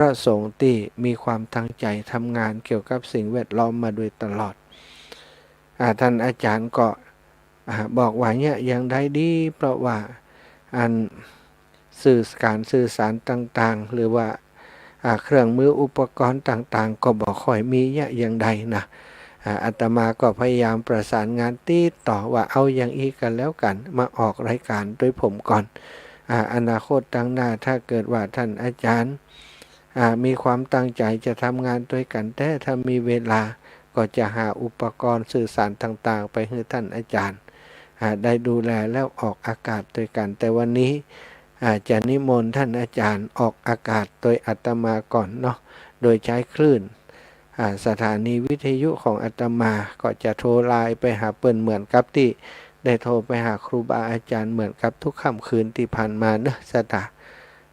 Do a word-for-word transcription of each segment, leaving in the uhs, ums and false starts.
ระสงฆ์ตี้มีความตั้งใจ๋ทำงานเกี่ยวกับสิ่งแวดล้อมมาโดยตลอด อ่า ท่านอาจารย์ก็ อ่า บอกว่าเยียะอย่างใดดี เพราะว่าอันสื่อ ก๋านสื่อสารต่างๆ หรือว่า อ่า เครื่องมืออุปกรณ์ต่างๆ ก็บ่ค่อยมีเยียะอย่างใดนะ อ่า อาตมาก็พยายามประสานงานติดต่อว่าเอาอย่างอี้ก็แล้วกั๋น มาออกรายก๋านตวยผมก่อน อ่า อนาคตตางหน้าถ้าเกิดว่าท่านอาจารย์ อ่า มีความตั้งใจ๋จะทำงานตวยกั๋นแต๊ ถ้ามีเวลาก็จะหาอุปกรณ์สื่อสารต่างๆ ไปหื้อท่านอาจารย์ อ่า ได้ดูแลแล้วออกอากาศตวยกั๋น แต่วันนี้ อ่า จะนิมนต์ท่านอาจารย์ออกอากาศโดยอาตมาก่อนเนาะ โดยใจ๊คลื่น อ่า สถานีวิทยุของอาตมา ก็จะโทรไลน์ไปหาเปิ้นเหมือนกับตี้ได้โทรไปหาครูบาอาจารย์เหมือนกับทุกค่ำคืนตี้ผ่านมาเนาะ ศรัทธา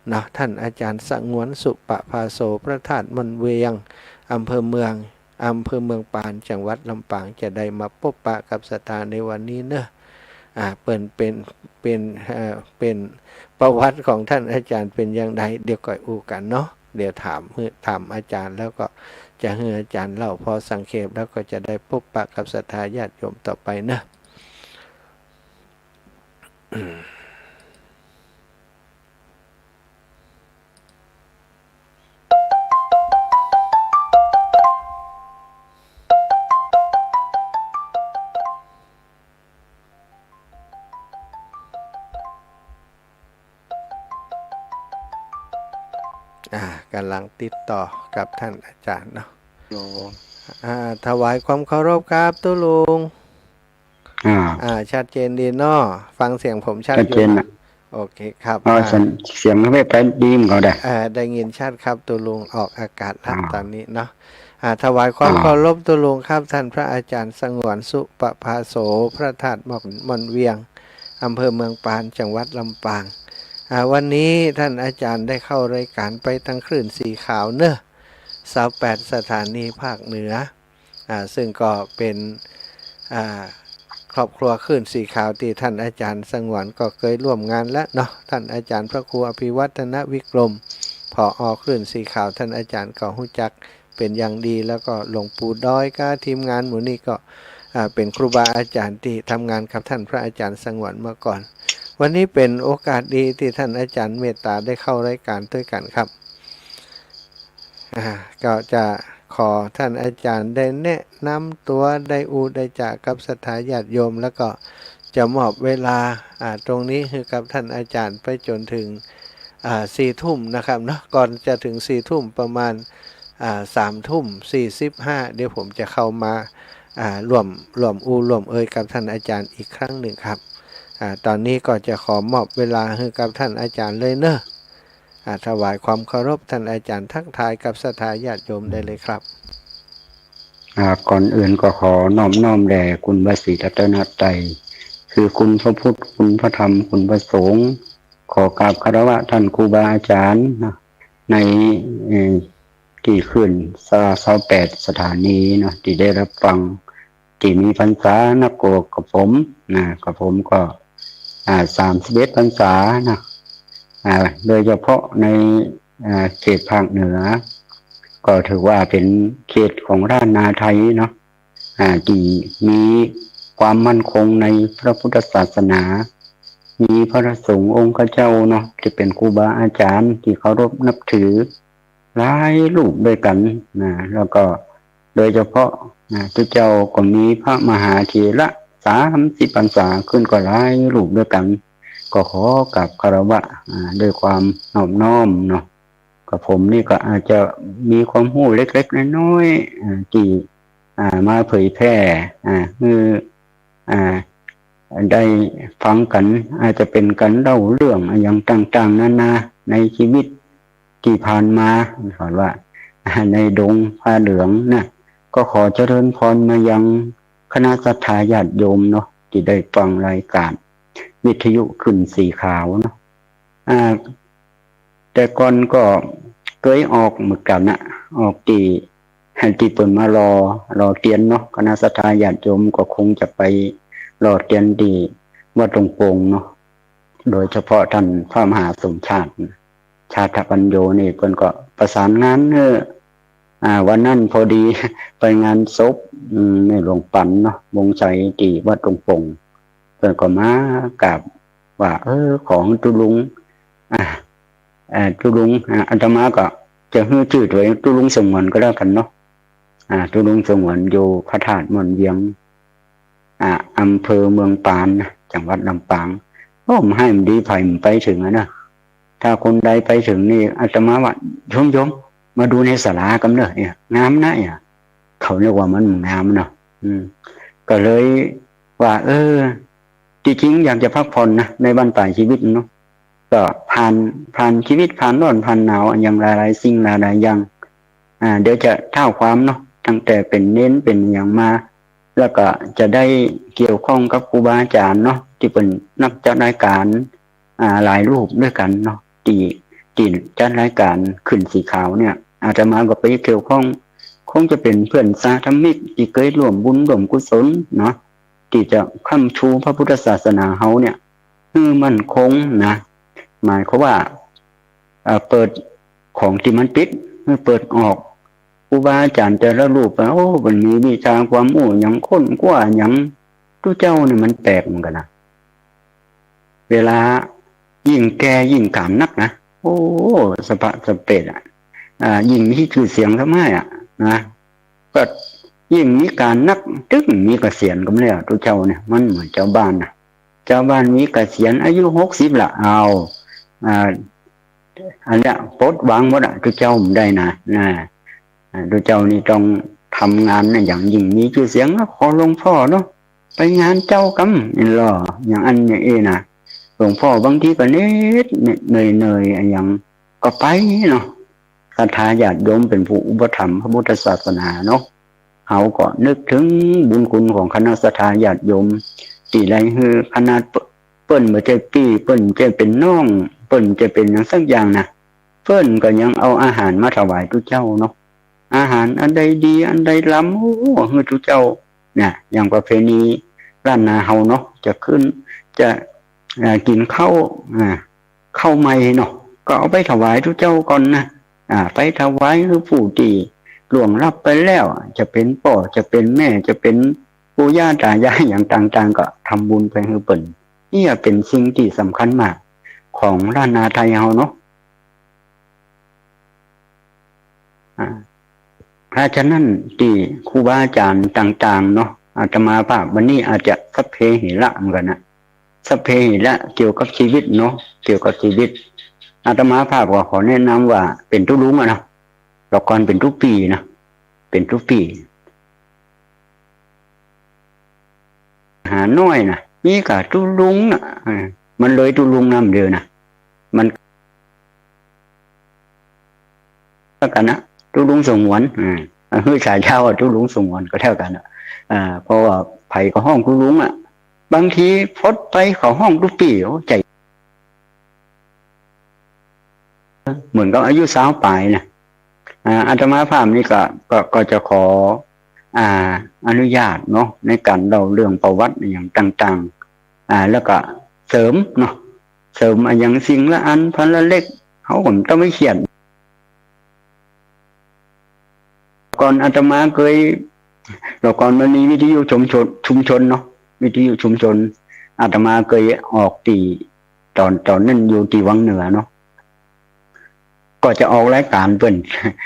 เนาะ ท่านอาจารย์สงวน สุปภาโส พระธาตุม่อนเวียง อำเภอเมือง อำเภอเมืองปาน จังหวัดลำปาง จะได้มาปบปะกับศรัทธาในวันนี้เนาะ อ่า เปิ้นเป๋น เป๋น เอ่อ เป๋นประวัติของท่านอาจารย์เป๋นอย่างใด เดี๋ยวก่อยอู้กั๋นเนาะ เดี๋ยวถามหื้อ ถามอาจารย์แล้วก็จะหื้ออาจารย์เล่าพอสังเขป แล้วก็จะได้ปบปะกับศรัทธาญาติโยมต่อไปเนาะ อ่า ก๋ำลังติดต่อกับท่านอาจารย์เนาะ โยม อ่า ถวายความเคารพครับตุ๊ลุง อ่า อ่า ชัดเจนดีเนาะ ฟังเสียงผมชัดอยู่นะ ชัดเจนนะ โอเคครับ อ๋อ อ่า เสียง เสียงไม่ไปดีมันก็ได้ อ่า ได้ยินชัดครับตุ๊ลุง ออกอากาศละ อ่า ตอนนี้เนาะ อ่า ถวายความ อ่า เคารพตุ๊ลุงครับ ท่านพระอาจารย์สงวน สุปภาโส พระธาตุม่อน ม่อนเวียง อำเภอเมืองปาน จังหวัดลำปาง อ่า วันนี้ท่านอาจารย์ได้เข้ารายก๋านไปตางคลื่นสีขาวเนาะ ซาวแปดสถานีภาคเหนือ อ่า ซึ่งก็เป๋น อ่า ครอบครัวคลื่นสีขาวตี้ท่านอาจารย์สงวนก็เกยร่วมงานแล้วเนาะ ท่านอาจารย์พระครูอภิวัฒนวิกรม ผอ คลื่นสีขาว ท่านอาจารย์ก็ฮู้จักเป๋นอย่างดี แล้วก็หลวงปู่ดอยกับทีมงานหมู่นี้ก็ อ่า เป๋นครูบาอาจารย์ตี้ทำงานกับท่านพระอาจารย์สงวนมาก่อน วันนี้เป๋นโอกาสดีตี้ท่านอาจารย์เมตตาได้เข้ารายก๋านตวยกั๋นครับ อ่า ก็จะขอท่านอาจารย์ได้แนะนำตั๋ว ได้อู้ได้จ๋ากับศรัทธาญาติโยม แล้วก็จะมอบเวลา อ่า ตรงนี้หื้อกับท่านอาจารย์ไปจ๋นถึง อ่า สี่ทุ่มนะครับเนาะ ก่อนจะถึงสี่ทุ่มประมาณ อ่า สามทุ่มสี่สิบห้า เดี๋ยวผมจะเข้ามา อ่า ร่วม ร่วมอู้ร่วมเอยกับท่านอาจารย์อีกครั้งหนึ่งครับ อ่า ตอนนี้ก็จะขอมอบเวลาหื้อกับท่านอาจารย์เลยเนาะ อ่า ถวายความเคารพท่านอาจารย์ ทักทายกับศรัทธาญาติโยมได้เลยครับ อ่า ก่อนอื่นก็ขอนอบน้อมแด่คุณพระศรีรัตนตรัย คือคุณพระพุทธ คุณพระธรรม คุณพระสงฆ์ ขอกราบคารวะท่านครูบาอาจารย์นะ ใน เอ่อ ตี้คลื่นซาวแปดสถานีเนาะ ตี้ได้รับฟัง ตี้มีพรรษานักกว่ากับผมนะ กับผมก็ อ่า สามสิบเอ็ดพรรษานะ อ่า โดยเฉพาะใน อ่า เขตภาคเหนือ ก็ถือว่าเป๋นเขตของล้านนาไทยเนาะ อ่า ตี้มีความมั่นคงในพระพุทธศาสนา มีพระสงฆ์องค์ข้าเจ้าเนาะ ตี้เป๋นครูบาอาจารย์ตี้เคารพนับถือ หลายรูปด้วยกั๋นนะ แล้วก็โดยเฉพาะนะ ตุ๊เจ้าก็มีพระมหาเถระสามสิบพรรษาขึ้นก็หลายรูปด้วยกั๋น ก็ขอกราบคารวะ อ่า ด้วยความนอบน้อมเนาะ กับผมนี่ก็อาจจะมีความฮู้เล็กๆ น้อยๆ อ่า ตี้ อ่า มาเผยแพร่ อ่า หื้อ อ่า ได้ฟังกั๋น อาจจะเป๋นก๋านเล่าเรื่องอะหยังต่างๆ นานาในชีวิตตี้ผ่านมา เขาว่า ในดงผ้าเหลืองนะ ก็ขอเจริญพรมายังคณะศรัทธาญาติโยมเนาะ ตี้ได้ฟังรายก๋านวิทยุคลื่นสีขาวเนาะ อ่า แต่ก่อนก็เกยออกเหมือนกั๋นนะ ออกตี้ ตี้เปิ้นมาหล่อ หล่อเตียนเนาะ คณะศรัทธาญาติโยมก็คงจะไปหล่อเตียนตี้วัดหลวงโป่งเนาะ โดยเฉพาะท่านพระมหาสมชาตินะ ชาตปัญโญนี่เปิ้นก็ประสานงานเฮ้อ อ่า วันนั้นพอดี ไปงานศพ อืม แม่หลวงปันเนาะ วงศ์ชัย ตี้วัดดงโป่ง เปิ้นก็มากราบว่า เออ ขอหื้อตุ๊ลุง อ่า เอ่อ ตุ๊ลุง อ่า อาตมาก็จะหื้อจื้อตวยตุ๊ลุงสงวนก็แล้วกั๋นเนาะ อ่า ตุ๊ลุงสงวนอยู่พระธาตุม่อนเวียง อ่า อำเภอเมืองปานนะ จังหวัดลำปาง โอ้ บ่หื้อดีใผบ่ไปเถิงอะนะ ถ้าคนใดไปเถิงนี่ อาตมาว่า โยม โยม มาดูในศาลาก่ำเน่อ เนี่ย งามนะ เนี่ย เขานึกว่ามันบ่งามเนาะ อืม ก็เลยว่า เออ ตี้จริงอยากจะพักผ่อนนะ ในบั้นปลายชีวิตเนาะ ก็ผ่าน ผ่านชีวิต ผ่านร้อน ผ่านหนาว อันหยังหลายๆ สิ่งหลายๆ อย่าง อ่า เดี๋ยวจะเท้าความเนาะ ตั้งแต่เป๋นเณรเป๋นหยังมา แล้วก็จะได้เกี่ยวข้องกับครูบาอาจ๋ารย์เนาะ ตี้เปิ้นนักจัดรายก๋าน อ่า หลายรูปด้วยกั๋นเนาะ ตี้ ตี้จัดรายก๋านขึ้นสีขาวเนี่ย อาตมาก็ไปเกี่ยวข้อง คงจะเป๋นเปื้อนสหธรรมิกตี้เกยร่วมบุญร่วมกุศลเนาะ ตี้จะค้ำชูพระพุทธศาสนาเฮาเนี่ย หื้อมั่นคงนะ หมายความว่า เอ่อ เปิดของตี้มันปิด หื้อเปิดออก ครูบาอาจ๋ารย์แต่ละรูปอะ โอ้ มันมีวิชาความฮู้หยัง ค้นคว้าหยัง ตุ๊เจ้านี่มันแปลกเหมือนกั๋นนะ เวลายิ่งแก่ยิ่งก๋านนักนะ โอ้ สะพะสะเปดอะ อ่า ยิ่งมีจื้อเสียงสะมัยอะนะ ก็ยิ่งมีก๋านนัก ตึงมีเกษียณก่ำแล้ว ตุ๊เจ้าเนี่ย มันเหมือนจาวบ้านนะ จาวบ้านมีเกษียณอายุหกสิบละ เอา อ่า อันเนี้ยปลดวางหมดอะ ตุ๊เจ้าบ่ได้นะ นะ อ่า ตุ๊เจ้านี่ต้องทำงานนะ อย่างยิ่งมีจื้อเสียงนะ ขอหลวงพ่อเนาะ ไปงานเจ้ากำนี่ลอ อย่างอั้นอย่างอี้นะ หลวงพ่อบางทีก็เหน็ดเหนื่อยๆ อะหยังก็ไปเนาะ ศรัทธาญาติโยมเป๋นผู้อุปถัมภ์พระพุทธศาสนาเนาะ เฮาก็นึกเถิงบุญคุณของคณะศรัทธาญาติโยม ตี้ได้หื้อขนาดเปิ้น เปิ้นบ่ใจ้ปี้ เปิ้นบ่ใจ้เป๋นน้อง เปิ้นบ่ใจ้เป๋นหยังสักอย่างนะ เปิ้นก็ยังเอาอาหารมาถวายตุ๊เจ้าเนาะ อาหารอันใดดี อันใดล้ำ โอ้ หื้อตุ๊เจ้า เนี่ย อย่างประเพณีล้านนาเฮาเนาะ จะขึ้น จะ อ่า กิ๋นข้าว อ่า ข้าวใหม่เนาะ ก็เอาไปถวายตุ๊เจ้าก่อนนะ อ่า ไปถวายหื้อผู้ตี้ล่วงลับไปแล้ว จะเป๋นป้อ จะเป๋นแม่ จะเป๋นปู่ย่าต๋ายายหยังต่างๆ ก็ทำบุญไปหื้อเปิ้น เนี่ยเป๋นสิ่งตี้สำคัญมากของล้านนาไทยเฮาเนาะ อ่า เพราะฉะนั้นตี้ครูบาอาจ๋ารย์ต่างๆ เนาะ อาตมาภาพวันนี้อาจจะสัพเพเหระเหมือนกั๋นนะ สัพเพเหระเกี่ยวกับชีวิตเนาะ เกี่ยวกับชีวิต อาตมาภาพก็ขอแนะนำว่าเป๋นตุ๊ลุงอะนะ แต่ก่อนเป๋นตุ๊ปี้นะ เป๋นตุ๊ปี้ หาน้อยนะ มีก้าตุ๊ลุงน่ะ เออ มันเลยตุ๊ลุงนำเดียวนะ มัน แล้วกั๋นนะ ตุ๊ลุงสงวน อ่า หื้อฉายาว่าตุ๊ลุงสงวนก็แล้วกั๋นนะ อ่า เพราะว่าใผก็ฮ้องตุ๊ลุงอะ บางทีพดไปเขาฮ้องตุ๊ปี้ โอ้ ใจ๋ เหมือนกับอายุซาวปลายนะ อ่า อาตมาภาพนี่ก็ ก็ ก็จะขอ อ่า อนุญาตเนาะ ในก๋านเล่าเรื่องประวัติอะหยังต่างๆ อ่า แล้วก็เสริมเนาะ เสริมอะหยังสิ่งละอันพันละเล็ก เฮาก็บ่ต้องไปเคียด ก่อนอาตมาเกย แต่ก่อนมันมีวิทยุชุมชน ชุมชนเนาะ วิทยุชุมชน อาตมาเกยออกตี้ ต๋อน ต๋อนนั้นอยู่ตี้วังเหนือเนาะ ก็จะออกรายก๋านเปิ้น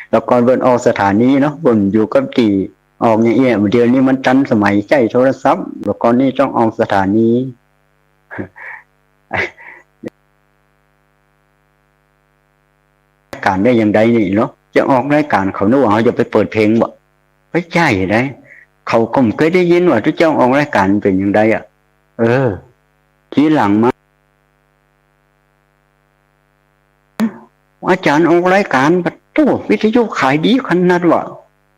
แต่ก่อนเปิ้นออกสถานีเนาะ เปิ้นอยู่กับตี้ ออกอย่างเอี้ย เดี๋ยวนี้มันตันสมัยใจ๊โทรศัพท์ แต่ก่อนนี้ต้องออกสถานี ก๋านได้อย่างใดนี่เนาะ จะออกรายก๋านเขานึกว่าเฮาจะไปเปิดเพลงบ่ บ่ใจ้ได๋ เขาก็บ่เกยได้ยินว่าตุ๊เจ้าออกรายก๋านเป๋นอย่างใดอะ เออ ทีหลังมา อาจ๋ารย์ออกรายก๋าน ปะโต้ วิทยุขายดีขนาดว่า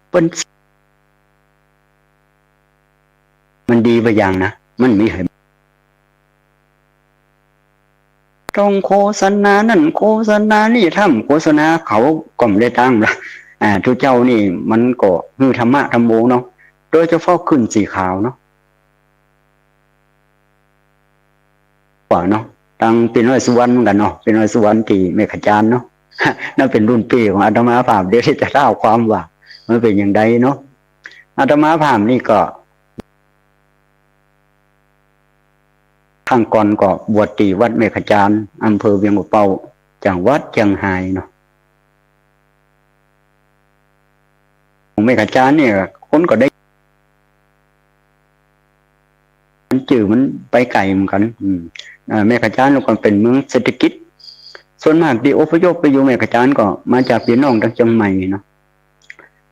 เปิ้น มันดีบ่อย่างนะ มันมีหื้อ ต้องโฆษณานั่นโฆษณานี่ ถ้าบ่โฆษณาเขาก็บ่ได้ตังค์ละ อ่า ตุ๊เจ้านี่มันก็หื้อธรรมะธัมโมเนาะ โดยเฉพาะขึ้นสีขาวเนาะ กว่าเนาะ ตังปี้น้อยสุวรรณเหมือนกั๋นเนาะ ปี้น้อยสุวรรณตี้แม่ขจานเนาะ นั่นเป๋นรุ่นปี้ของอาตมาภาพ เดี๋ยวจะเท้าความว่ามันเป๋นอย่างใดเนาะ อาตมาภาพนี่ก็ ครั้งก่อนก็บวชตี้วัดแม่ขจาร อำเภอเวียงป่าเป้า จังหวัดเจียงฮายเนาะ ของแม่ขจารเนี่ย คนก็ได้ จื้อมันไปไก๋เหมือนกั๋น อืม อ่า แม่ขจารแล้วก็เป๋นเมืองเศรษฐกิจ ส่วนมากตี้อพยพไปอยู่แม่ขจารก็มาจากปี้น้องตางเจียงใหม่เนาะ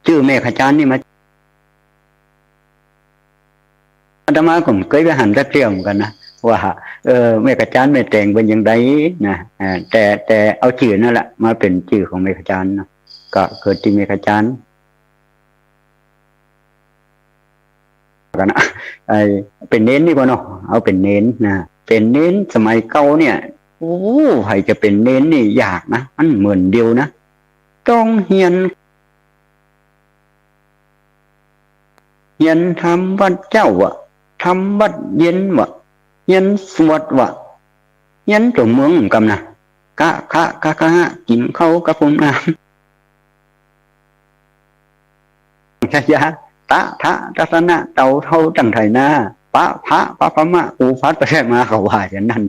จื้อแม่ขจารนี่มา อาตมาก็บ่เกยไปหันจักเตื้อเหมือนกั๋นนะ ว่า เออ แม่ขจารแม่แตงเป๋นอย่างใดนะ อ่า แต่ แต่เอาจื้อนั่นแหละมาเป๋นจื้อของแม่ขจารเนาะ ก็เกิดตี้แม่ขจารกั๋นนะ ไอ้ เป๋นเณรนี่ก่อนเนาะ เอาเป๋นเณรนะ เป๋นเณรสมัยเก่าเนี่ย โอ้ ใผจะเป๋นเณรนี่ยากนะ มันเหมือนเดียวนะ ต้องเฮียน เฮียนธรรมวัดเจ๊าอะ ธรรมวัดเย็นวะ เฮียนสวดวะ เฮียนตั๋วเมืองกำนะ กะ คะ กะ คะ หะ กิ๋นข้าวกับผมน้ำ ชยะ ตะ ทะ ทัศนะ เต่าเฒ่าตั้งไถนา ปะ พะ ปะ พะ มะ กูพัดไปได้มา เขาว่าอย่างนั้น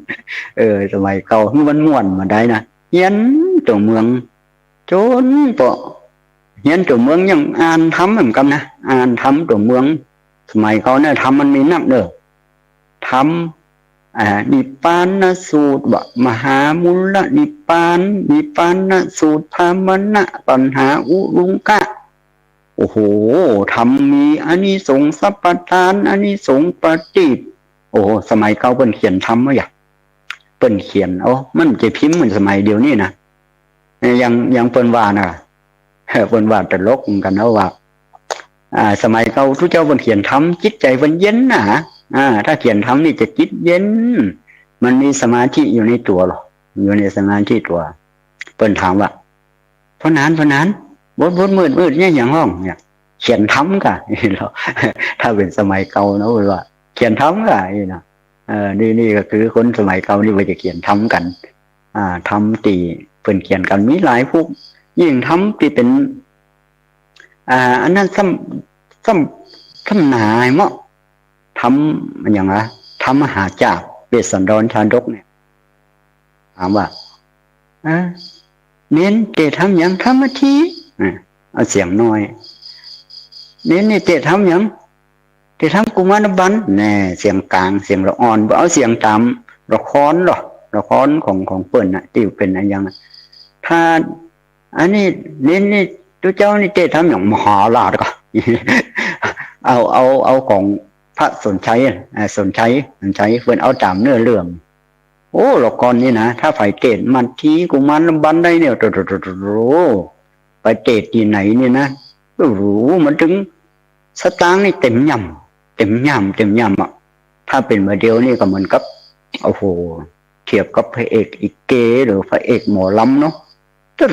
เออ สมัยเก่า คือมันม่วนมาได้นะ เฮียนตั๋วเมือง จ๋นเปาะ เฮียนตั๋วเมืองยังอ่านธรรมเหมือนกั๋นนะ อ่านธรรมตั๋วเมือง สมัยเก่าเนี่ยธรรมมันมีนักเน่อ ธรรม อ่า นิพพานสูตรวะ มหามูลนิพพาน นิพพานสูตร พามณะ ตัณหา อุรุงกะ โอ้โห ธรรมมีอานิสงส์สัมปทาน อานิสงส์ปฏิบัติ โอ้โห สมัยเก่าเปิ้นเขียนธรรมไว้อะ เปิ้นเขียน โอ้ มันบ่ใจ้พิมพ์เหมือนสมัยเดี๋ยวนี้นะ ยัง ยังเปิ้นว่านะ เปิ้นว่าตลกเหมือนกั๋นนะว่า อ่า สมัยเก่าตุ๊เจ้าเปิ้นเขียนธรรม จิตใจ๋เปิ้นเย็นนะ อ่า ถ้าเขียนธรรมนี่จะจิตเย็น มันมีสมาธิอยู่ในตั๋วหรอ อยู่ในสมาธิตั๋ว เปิ้นถามว่า พ่อหนาน พ่อหนาน บดบดมืดมืดเนี่ยหยังฮ้องเนี่ย เขียนธรรมก่ะ ถ้าเป๋นสมัยเก่านะ เปิ้นว่า เขียนธรรมก่ะ นี่นะ เออ นี่ นี่ก็คือคนสมัยเก่านี่เปิ้นจะเขียนธรรมกั๋น อ่า ธรรมตี้เปิ้นเขียนกั๋นมีหลายพวก ยิ่งธรรมตี้เป๋น อ่า อันนั้นซ้ำ ซ้ำ ซ้ำหนาเหมาะ ธรรม มันหยังวะ ธรรมมหาจาบ เวสสันดรชาดกเนี่ย ถามว่า เอ้อ เณรเตะธรรมหยัง ธรรมทิฏฐิ อ่ะ เอาเสียงน้อย เณรนี่เตะธรรมหยัง เตะธรรมกุมารบัณฑิต แน่ เสียงกลาง เสียงละอ่อน บ่เอาเสียงต๋ามละครหรอก ละครของ ของเปิ้นน่ะ ตี้เป๋นอะหยังน่ะ ถ้า อันนี้ เณรนี่ ตุ๊เจ้านี่เตะธรรมหยัง มหาราชก่อ เอา เอา เอาของพระสนชัย อ่า สนชัย สนชัย เปิ้นเอาต๋ามเนื้อเรื่อง โอ้ ละกอนนี่นะ ถ้าใผเตะมัทธิกุมารบัณฑิตได้เนี่ย โต โต โต โต โต ไปเตะตี้ไหนนี่นะ โอ้โห มันตึง สตางค์นี่เต๋มย่ำ เต๋มย่ำ เต๋มย่ำอะ ถ้าเป๋นบ่าเดี่ยวนี่ก็เหมือนกับ โอ้โห เทียบกับพระเอกลิเกหรือพระเอกหมอลำเนาะ แต่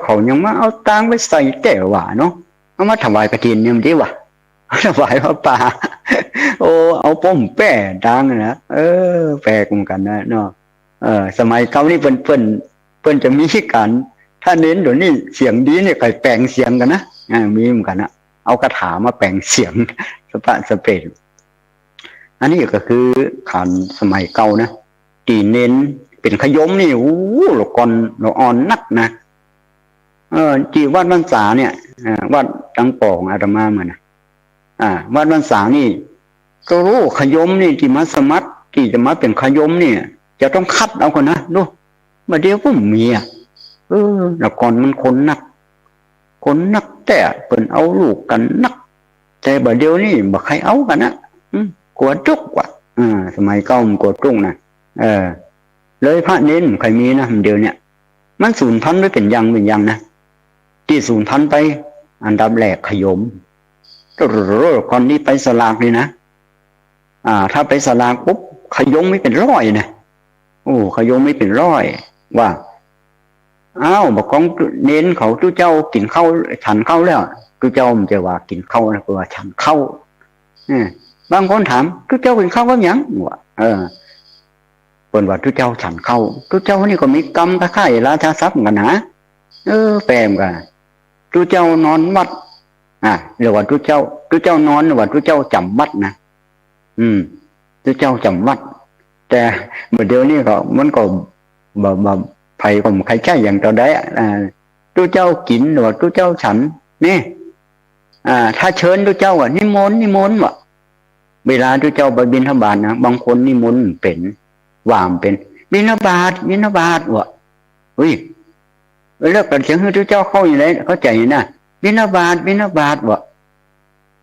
เขายังมาเอาตางค์ไปใส่แต๊หว่าเนาะ เอามาถวายกฐินเนี่ยมันดีหว่า ถวายผ้าป่า โอ้ เอาป้อมแป้ตางค์นะ เออ แปลกเหมือนกั๋นนะเนาะ เออ สมัยเก่านี่เปิ้น เปิ้น เปิ้นจะมีก๋าน ถ้าเณรเดี๋ยวนี้เสียงดีนี่ใค่แป๋งเสียงกั๋นนะ อ่า มีเหมือนกั๋นนะ เอาคาถามาแป๋งเสียง สะปะสะเปร่ง อันนี้ก็คือก๋านสมัยเก่านะ ตี้เณรเป๋นขยมนี่ โอ้ ละกอนละอ่อนนักนะ เออ ตี้วัดพรรษาเนี่ย เออ วัดตังป๋อของอาตมาเมื่อนะ อ่า วัดพรรษานี่ ก็รู้ขยมนี่ตี้มาสมัคร ตี้จะมาเป๋นขยมนี่ จะต้องคัดเอาก่อนนะ ดู บ่าเดี่ยวก็มีอะ เออ ละกอนมันคนนัก คนนักแต๊ เปิ้นเอาลูกกั๋นนัก แต่บ่าเดี่ยวนี่บ่ใค่เอากั๋นนะ อืม กั๋วตุ๊กข์ว่ะ อ่า สมัยเก่ามันกั๋วตุ๊กข์นะ เออ เลยพระเณรบ่ใค่มีนะ เดี๋ยวเนี้ย มันสูญพันธุ์ไปเป๋นอย่างเป๋นอย่างนะ ตี้สูญพันธุ์ไป อันดับแรกขยม โอ้โห คราวนี้ไปสลากนี่นะ อ่า ถ้าไปสลากปุ๊บ ขยมมีเป๋นร้อยนะ โอ้ ขยมมีเป๋นร้อย ว่า อ้าว บ่ากองเณรเขา ตุ๊เจ้ากิ๋นข้าว ฉันข้าวแล้ว ตุ๊เจ้าบ่ใจ้ว่ากิ๋นข้าวนะ เปิ้นว่าฉันข้าว เออ บางคนถาม ตุ๊เจ้ากิ๋นข้าวกับหยัง ว่า เออ เปิ้นว่าตุ๊เจ้าฉันข้าว ตุ๊เจ้านี่ก็มีกำคล้ายๆราชาศัพท์เหมือนกั๋นนะ เออ แปลกว่า ตุ๊เจ้านอนวัด อ่ะ หรือว่าตุ๊เจ้า ตุ๊เจ้านอน หรือว่าตุ๊เจ้าจ๋ำวัดนะ อืม ตุ๊เจ้าจ๋ำวัด แต่บ่าเดี่ยวนี้ก็ มันก็บ่ บ่ ใผก็บ่ใค่ใจ๊อย่างเต้าใดอะ อ่า ตุ๊เจ้ากิ๋น หรือว่าตุ๊เจ้าฉัน นี่ อ่า ถ้าเชิญตุ๊เจ้าอะ นิมนต์ นิมนต์ ว่ะ เวลาตุ๊เจ้าไปบิณฑบาตนะ บางคนนิมนต์บ่เป๋น ว่าบ่เป๋น บิณฑบาต บิณฑบาต ว่ะ อุ้ย แล้วก็จะหื้อตุ๊เจ้าเข้าอย่างใด เข้าใจ๋นะ บิณฑบาต บิณฑบาต ว่ะ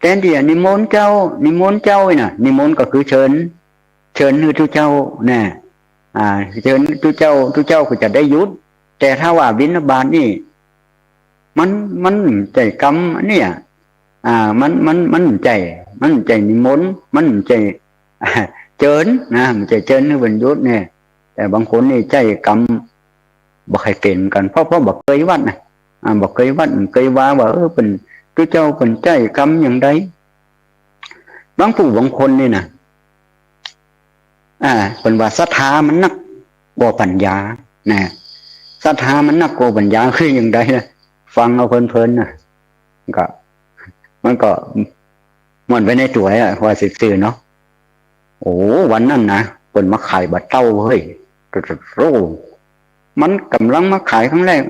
แตนตี้อะ นิมนต์เจ้า นิมนต์เจ้า นี่นะ นิมนต์ก็คือเชิญ เชิญหื้อตุ๊เจ้านะ อ่า เชิญตุ๊เจ้า ตุ๊เจ้าก็จะได้หยุด แต่ถ้าว่าบิณฑบาตนี่ มัน มันบ่ใจ้กำอันเนี่ย อ่า มัน มัน มันบ่ใจ้ มันบ่ใจ้นิมนต์ มันบ่ใจ้ เจิญนะ บ่ใจ้เจิญหื้อเปิ้นหยุดเนี่ย แต่บางคนนี่ใจ๊กำบ่ใค่เป๋นกั๋น เพราะ เพราะบ่เกยวัดนะ อ่า บ่เกยวัด บ่เกยวาว่า เออ เปิ้น ตุ๊เจ้าเปิ้นใจ๊กำอย่างใด บางผู้บางคนนี่นะ อ่า เปิ้นว่าศรัทธามันนักกว่าปัญญา นะ ศรัทธามันนักกว่าปัญญา คืออย่างใดนะ ฟังเอาเพลินๆ นะ ก็ มันก็ม่วนไปในตั๋วอะ ว่าซื่อๆ เนาะ โอ้ วันนั้นนะ เปิ้นมาขายบ่าเต้าเฮ้ย โอ้ มันก่ำลังมาขายครั้งแรก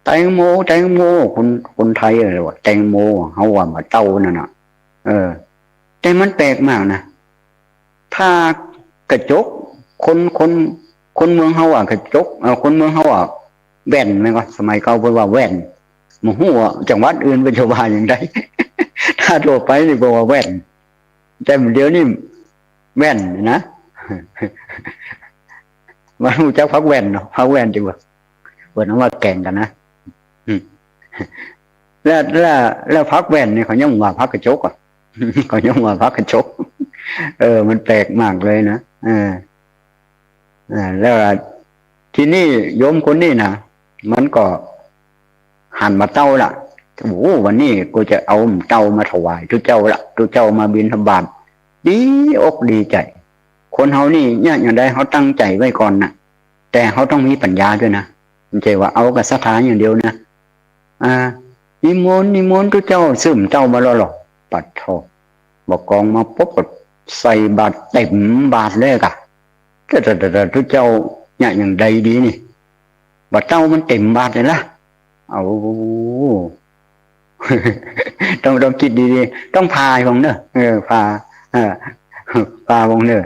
แตงโม แตงโม คน คนไทยอะว่าแตงโม เฮาว่าบ่าเต้านั่นน่ะ เออ แต่มันแปลกมากนะ ถ้ากระจก คน คน คนเมืองเฮาว่ากระจก เอ่อ คนเมืองเฮาว่าแว่น แม่นก่อ สมัยเก่าเปิ้นว่าแว่น บ่ฮู้ว่าจังหวัดอื่นเปิ้นจะว่าอย่างใด ถ้าทั่วไปนี่เปิ้นว่าแว่น แต่เดี๋ยวนี้แว่นนะ บ่ฮู้จักผักแว่นเนาะ ผักแว่นติบ่ เปิ้นเอามาแก่งกั๋นนะ อืม แล้ว แล้ว แล้วผักแว่นนี่เขายังว่าผักกระจกอะ เขายังว่าผักกระจก เออ มันแปลกมากเลยนะ เออ อ่า แล้วทีนี้โยมคนนี้นะ มันก็หันบ่าเต้าละ โอ้ วันนี้กูจะเอาบ่าเต้ามาถวายตุ๊เจ้าละ ตุ๊เจ้ามาบิณฑบาต ดีอกดีใจ๋ คนเฮานี่เนี่ย อย่างใดเฮาตั้งใจ๋ไว้ก่อนนะ แต่เฮาต้องมีปัญญาด้วยนะ บ่ใจ้ว่าเอากับศรัทธาอย่างเดียวนะ อ่า นิมนต์ นิมนต์ตุ๊เจ้า ซื้อบ่าเต้ามาแล้วเหรอ ปัดโธ่ บ่ากองมาปุ๊บก็ใส่บาตรเต๋มบาตรเลยก่ะ แต่ แต่ แต่ แต่ตุ๊เจ้าเนี่ยอย่างใดดีนี่ บ่าเต้ามันเต๋มบาตรเลยละ เอา ต้อง ต้องกึ๊ดดีๆ ต้องผ่าพ่องเน่อ เออ ผ่า เออ ผ่าพ่องเน่อ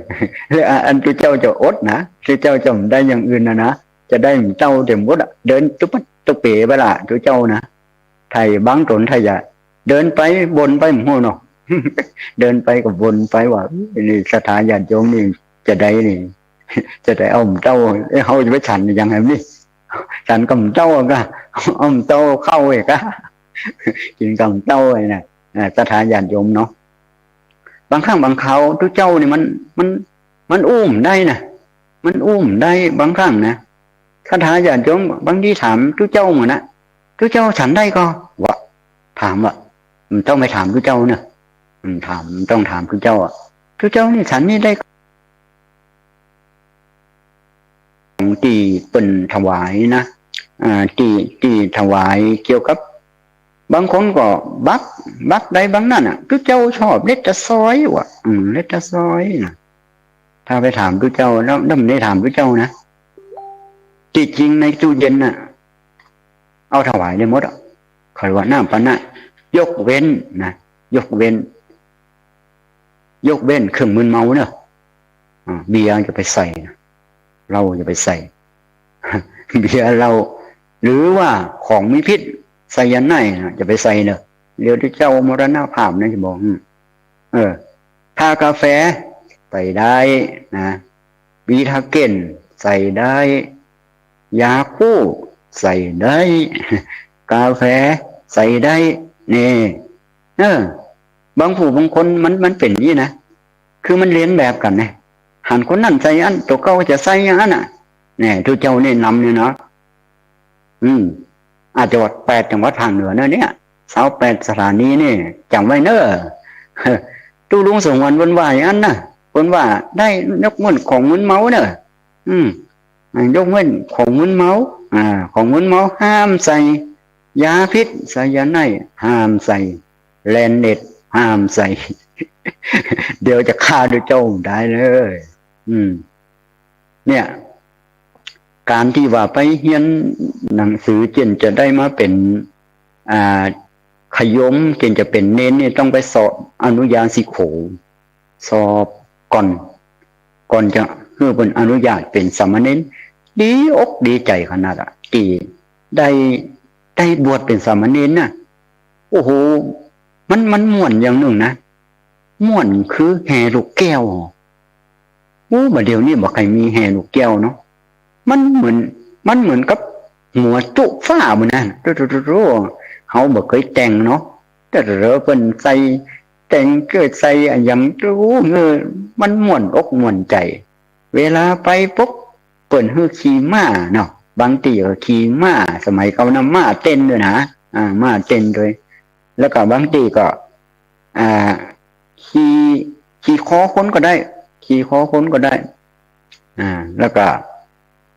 แล้วอันตุ๊เจ้าจะอดนะ ตุ๊เจ้าจะบ่ได้อย่างอื่นนะนะ จะได้บ่าเต้าเต๋มหมดอะ เดินตุ๊บปั๊ดตุ๊บเป๋ไปละ ตุ๊เจ้านะ ไถ่บางต๋นไถ่ยะ เดินไปบ่นไปบ่ฮู้เนาะ เดินไปก็บ่นไปว่า นี่ศรัทธาญาติโยมนี่จะได้นี่ จะได้เอาบ่าเต้า เอ้ย เฮาจะไปฉันอย่างไงนี่ ฉันกับบ่าเต้าก่ะ เอาบ่าเต้าเข้าเองก่ะ กิ๋นกับบ่าเต้าไอ้น่ะ อ่า ศรัทธาญาติโยมเนาะ บางครั้งบางคราวตุ๊เจ้านี่มัน มัน มันอู้บ่ได้นะ มันอู้บ่ได้บางครั้งนะ ศรัทธาญาติโยมบางทีถามตุ๊เจ้าหมดนะ ตุ๊เจ้าฉันได้ก่อ วะ ถามวะ บ่าเต้าไปถามตุ๊เจ้าเน่อ อืม ถาม บ่าเต้าถามตุ๊เจ้าอะ ตุ๊เจ้านี่ฉันนี่ได้ก่อ ของตี้เปิ้นถวายนะ อ่า ตี้ ตี้ถวายเกี่ยวกับ บางคนก็บัก บักใดบักนั้นน่ะ ตุ๊เจ้าชอบเล็ดตะซอยว่ะ อืม เล็ดตะซอยน่ะ ถ้าไปถามตุ๊เจ้าแล้ว แล้วบ่ได้ถามตุ๊เจ้านะ ตี้จริงในตู้เย็นน่ะ เอาถวายได้หมดอะ ใค่ว่าน้ำปานะ ยกเว้นนะ ยกเว้น ยกเว้นเครื่องมึนเมาเน่อ อ่า เบียร์จะไปใส่นะ เหล้าจะไปใส่ เบียร์เหล้า หรือว่าของมีพิษ ไซยาไนด์นะ จะไปใส่เน่อ เดี๋ยวตุ๊เจ้ามรณภาพนะจะบอก อืม เออ ถ้ากาแฟใส่ได้นะ วีดาเก้นใส่ได้ ยาคูลใส่ได้ กาแฟใส่ได้ นี่ เออ บางผู้บางคนมัน มันเป๋นอย่างนี้นะ คือมันเลียนแบบกั๋นไง หันคนนั้นใส่อั้น ตั๋วเก่าจะใส่อย่างอั้นน่ะ เนี่ย ตุ๊เจ้าแนะนำเนี่ยเนาะ อืม อาจจะว่าแปดจังหวัดภาคเหนือเน่อเนี่ย ซาวแปดสถานีนี่จ๋ำไว้เน่อ ตุ๊ลุงสงวนเปิ้นว่าอย่างนั้นน่ะ เปิ้นว่าได้ยกเว้นของมึนเมาเน่อ อืม อ่า ยกเว้นของมึนเมา อ่า ของมึนเมาห้ามใส่ ยาพิษไซยาไนด์ห้ามใส่ แลนเนตห้ามใส่ เดี๋ยวจะฆ่าตุ๊เจ้าได้เลย อืม เนี่ย ก๋านตี้ว่าไปเฮียนหนังสือเจียนจะได้มาเป๋น อ่า ขยม เจียนจะเป๋นเณรนี่ต้องไปสอบอนุญาสิโข สอบก่อน ก่อนจะหื้อเปิ้นอนุญาตเป๋นสามเณร ดีอกดีใจ๋ขนาดอะ ตี้ได้ ได้บวชเป๋นสามเณรน่ะ โอ้โห มัน มันม่วนอย่างนึ่งนะ ม่วนคือแห่ลูกแก้ว โอ้ บ่าเดี่ยวนี้บ่ใค่มีแห่ลูกแก้วเนาะ มันเหมือน มันเหมือนกับหัวจุ๊ฟ้าหมดนะ โถ่ๆๆๆ เฮาบ่เกยแต่งเนาะ แต่เปิ้นใส่แต่งเกยใส่อะหยัง โอ้ เออ มันม่วนอกม่วนใจ๋ เวลาไปปุ๊บ เปิ้นหื้อขี่ม้าเนาะ บางตี้ก็ขี่ม้า สมัยเก่านะ ม้าเต้นด้วยนะ อ่า ม้าเต้นด้วย แล้วก็บางตี้ก็ อ่า ขี่ ขี่คอคนก็ได้ ขี่คอคนก็ได้ อ่า แล้วก็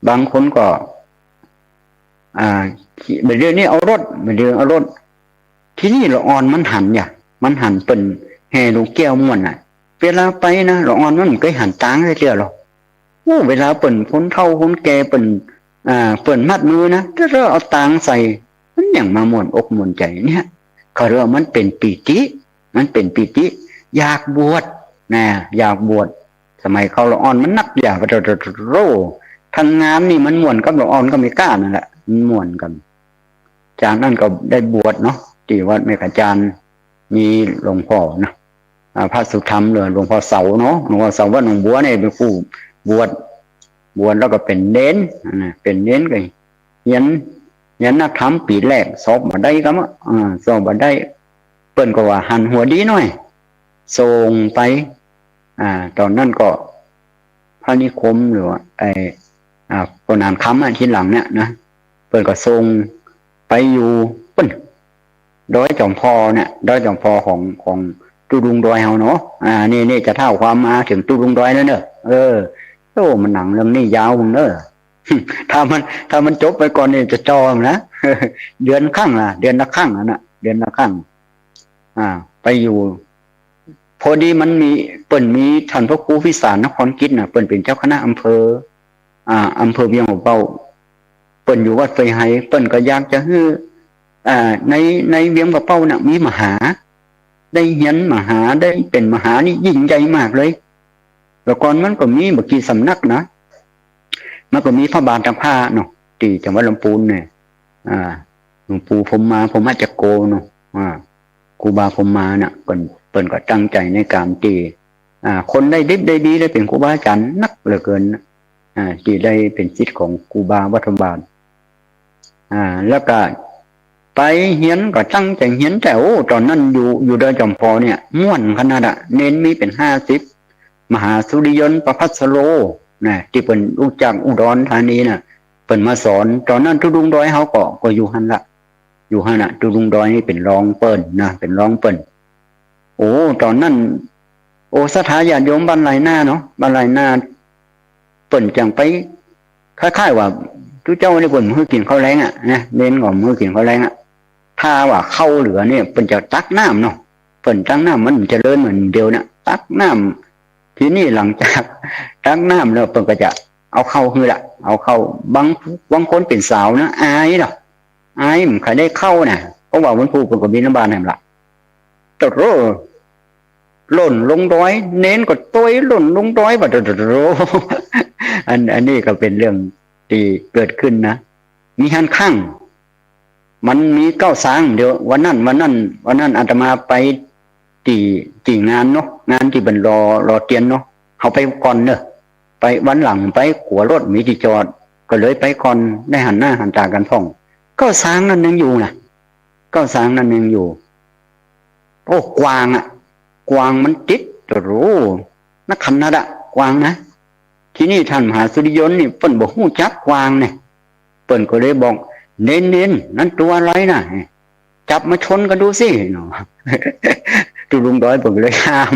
บางคนก็ อ่า ขี่ บ่าเดี่ยวนี้เอารถ บ่าเดี่ยวเอารถ ทีนี้ละอ่อนมันหันเนี่ย มันหันเปิ้นแห่ลูกแก้วม่วนน่ะ เวลาไปนะ ละอ่อนมันบ่เกยหันตางจักเตื้อหรอก โอ้ เวลาเปิ้นคนเฒ่าคนแก่เปิ้น อ่า เปิ้นมัดมือนะ เต้อเอาตางใส่ มันหยังมาม่วนอกม่วนใจ๋เนี่ย เขาเรียกว่ามันเป๋นปีติ มันเป๋นปีติ อยากบวชนะ อยากบวช สมัยเก่าละอ่อนมันนัก อย่า โถ่ๆๆๆ ทั้งงานนี่มันม่วนกับละอ่อนกับแม่ก๊านั่นแหละ มันม่วนกั๋น จากนั้นก็ได้บวชเนาะ ตี้วัดแม่กะจาน มีหลวงพ่อนะ อ่า พระสุธรรมหรือหลวงพ่อเสาเนาะ หลวงพ่อเสาวัดหนองบัวเนี่ยเป๋นผู้บวช บวชแล้วก็เป๋นเณร อ่า เป๋นเณรก็เฮียน เฮียนนักธรรมปีแรก สอบบ่ได้กำอะ อ่า สอบบ่ได้ เปิ้นก็ว่าหันหัวดีหน้อย ส่งไป อ่า ต๋อนนั้นก็ พระนิคมหรือว่าไอ้ อ่า ปอหนานคำอะ ทีหลังเนี่ยนะ เปิ้นก็ส่งไปอยู่ปุ้น ดอยจอมพอเนี่ย ดอยจอมพอของ ของตุ๊ดงดอยเฮาเนาะ อ่า นี่ นี่จะเท้าความมาเถิงตุ๊ดงดอยแล้วเน่อ เออ โอ้ มันหนังเรื่องนี้ยาวเน่อ ถ้ามัน ถ้ามันจบไปก่อนนี่จะจ่อนะ เดือนครั้งละ เดือนละครั้งนั่นน่ะ เดือนละครั้ง อ่า ไปอยู่ พอดีมันมี เปิ้นมีท่านพระครูพิสารนครกิจน่ะ เปิ้นเป๋นเจ้าคณะอำเภอ อ่า อำเภอเวียงป่าเป้า เปิ้นอยู่วัดเฟยไฮ เปิ้นก็อยากจะหื้อ อ่า ใน ในเวียงป่าเป้าน่ะ มีมหา ได้เฮียนมหา ได้เป๋นมหานี่ยิ่งใหญ่มากเลย แต่ก่อนมันก็มีบ่กี่สำนักนะ มันก็มีพระบาทตากผ้าเนาะ ตี้จังหวัดลำพูนเนี่ย อ่า หลวงปู่พรหมมา พรหมจักโกเนาะ อ่า ครูบาพรหมมาน่ะ เปิ้น เปิ้นก็ตั้งใจ๋ในก๋านตี้ อ่า คนได้ดิบได้ดี ได้เป๋นครูบาอาจ๋ารย์นักเหลือเกิน อ่า ตี้ได้เป๋นศิษย์ของครูบาวัดพระบาท อ่า แล้วก็ไปเฮียนก็ตั้งใจ๋เฮียน แต่โอ้ ต๋อนนั้นอยู่ อยู่ดอยจอมพอเนี่ย ม่วนขนาดอะ เณรมีเป๋นห้าสิบ มหาสุริยนต์ ประภัสสโร นะ ตี้เปิ้นรู้จักอุดรธานีน่ะ เปิ้นมาสอน ต๋อนนั้นตุ๊ดงดอยเฮาก็ ก็อยู่หั้นละ อยู่หั้นน่ะ ตุ๊ดงดอยนี่เป๋นรองเปิ้นนะ เป๋นรองเปิ้น โอ้ ต๋อนนั้น โอ้ ศรัทธาญาติโยมบ้านไร่นาเนาะ บ้านไร่นา เปิ้นจังไป คล้ายๆ ว่า ตุ๊เจ้านี่เปิ้นบ่หื้อกิ๋นข้าวแลงอะนะ เณรก็บ่หื้อกิ๋นข้าวแลงอะ ถ้าว่าข้าวเหลือเนี่ย เปิ้นจะตักน้ำเนาะ เปิ้นตักน้ำ มันจะเลินเหมือนเดียวนะ ตักน้ำ ทีนี้หลังจากตักน้ำแล้ว เปิ้นก็จะเอาข้าวหื้อละ เอาข้าว บาง บางคนเป๋นสาวนะ อายเนาะ อาย บ่ใค่ได้ข้าวนะ เพราะว่าวันพูกเปิ้นก็บิณฑบาตแหมละ โถ่ ล่นลงดอย เณรก็ตวยล่นลงดอย ว่าโถ่ อัน อันนี้ก็เป๋นเรื่องตี้เกิดขึ้นนะ มีหั้นครั้ง มันมีเก๊าซาง เดี๋ยววันนั้น วันนั้น วันนั้นอาตมาไปตี้ ตี้งานเนาะ งานตี้เปิ้นหล่อ หล่อเตียนเนาะ เฮาไปก่อนเน่อ ไปวันหลังไป กั๋วรถบ่มีตี้จอด ก็เลยไปก่อน ได้หันหน้าหันต๋ากั๋นพ่อง เก๊าซางนั้นยังอยู่นะ เก๊าซางนั้นยังอยู่ โอ้ กวางอะ กวางมันติด โถ่ นักขนาดอะ กวางนะ ทีนี้ท่านมหาสุริยนต์นี่เปิ้นบ่ฮู้จักกวางเนี่ย เปิ้นก็เลยบอก เณรๆ นั่นตั๋วอะไรนะ จับมาชนกั๋นดูสิเนาะ ตุ๊ดงดอยเปิ้นก็เลยห้าม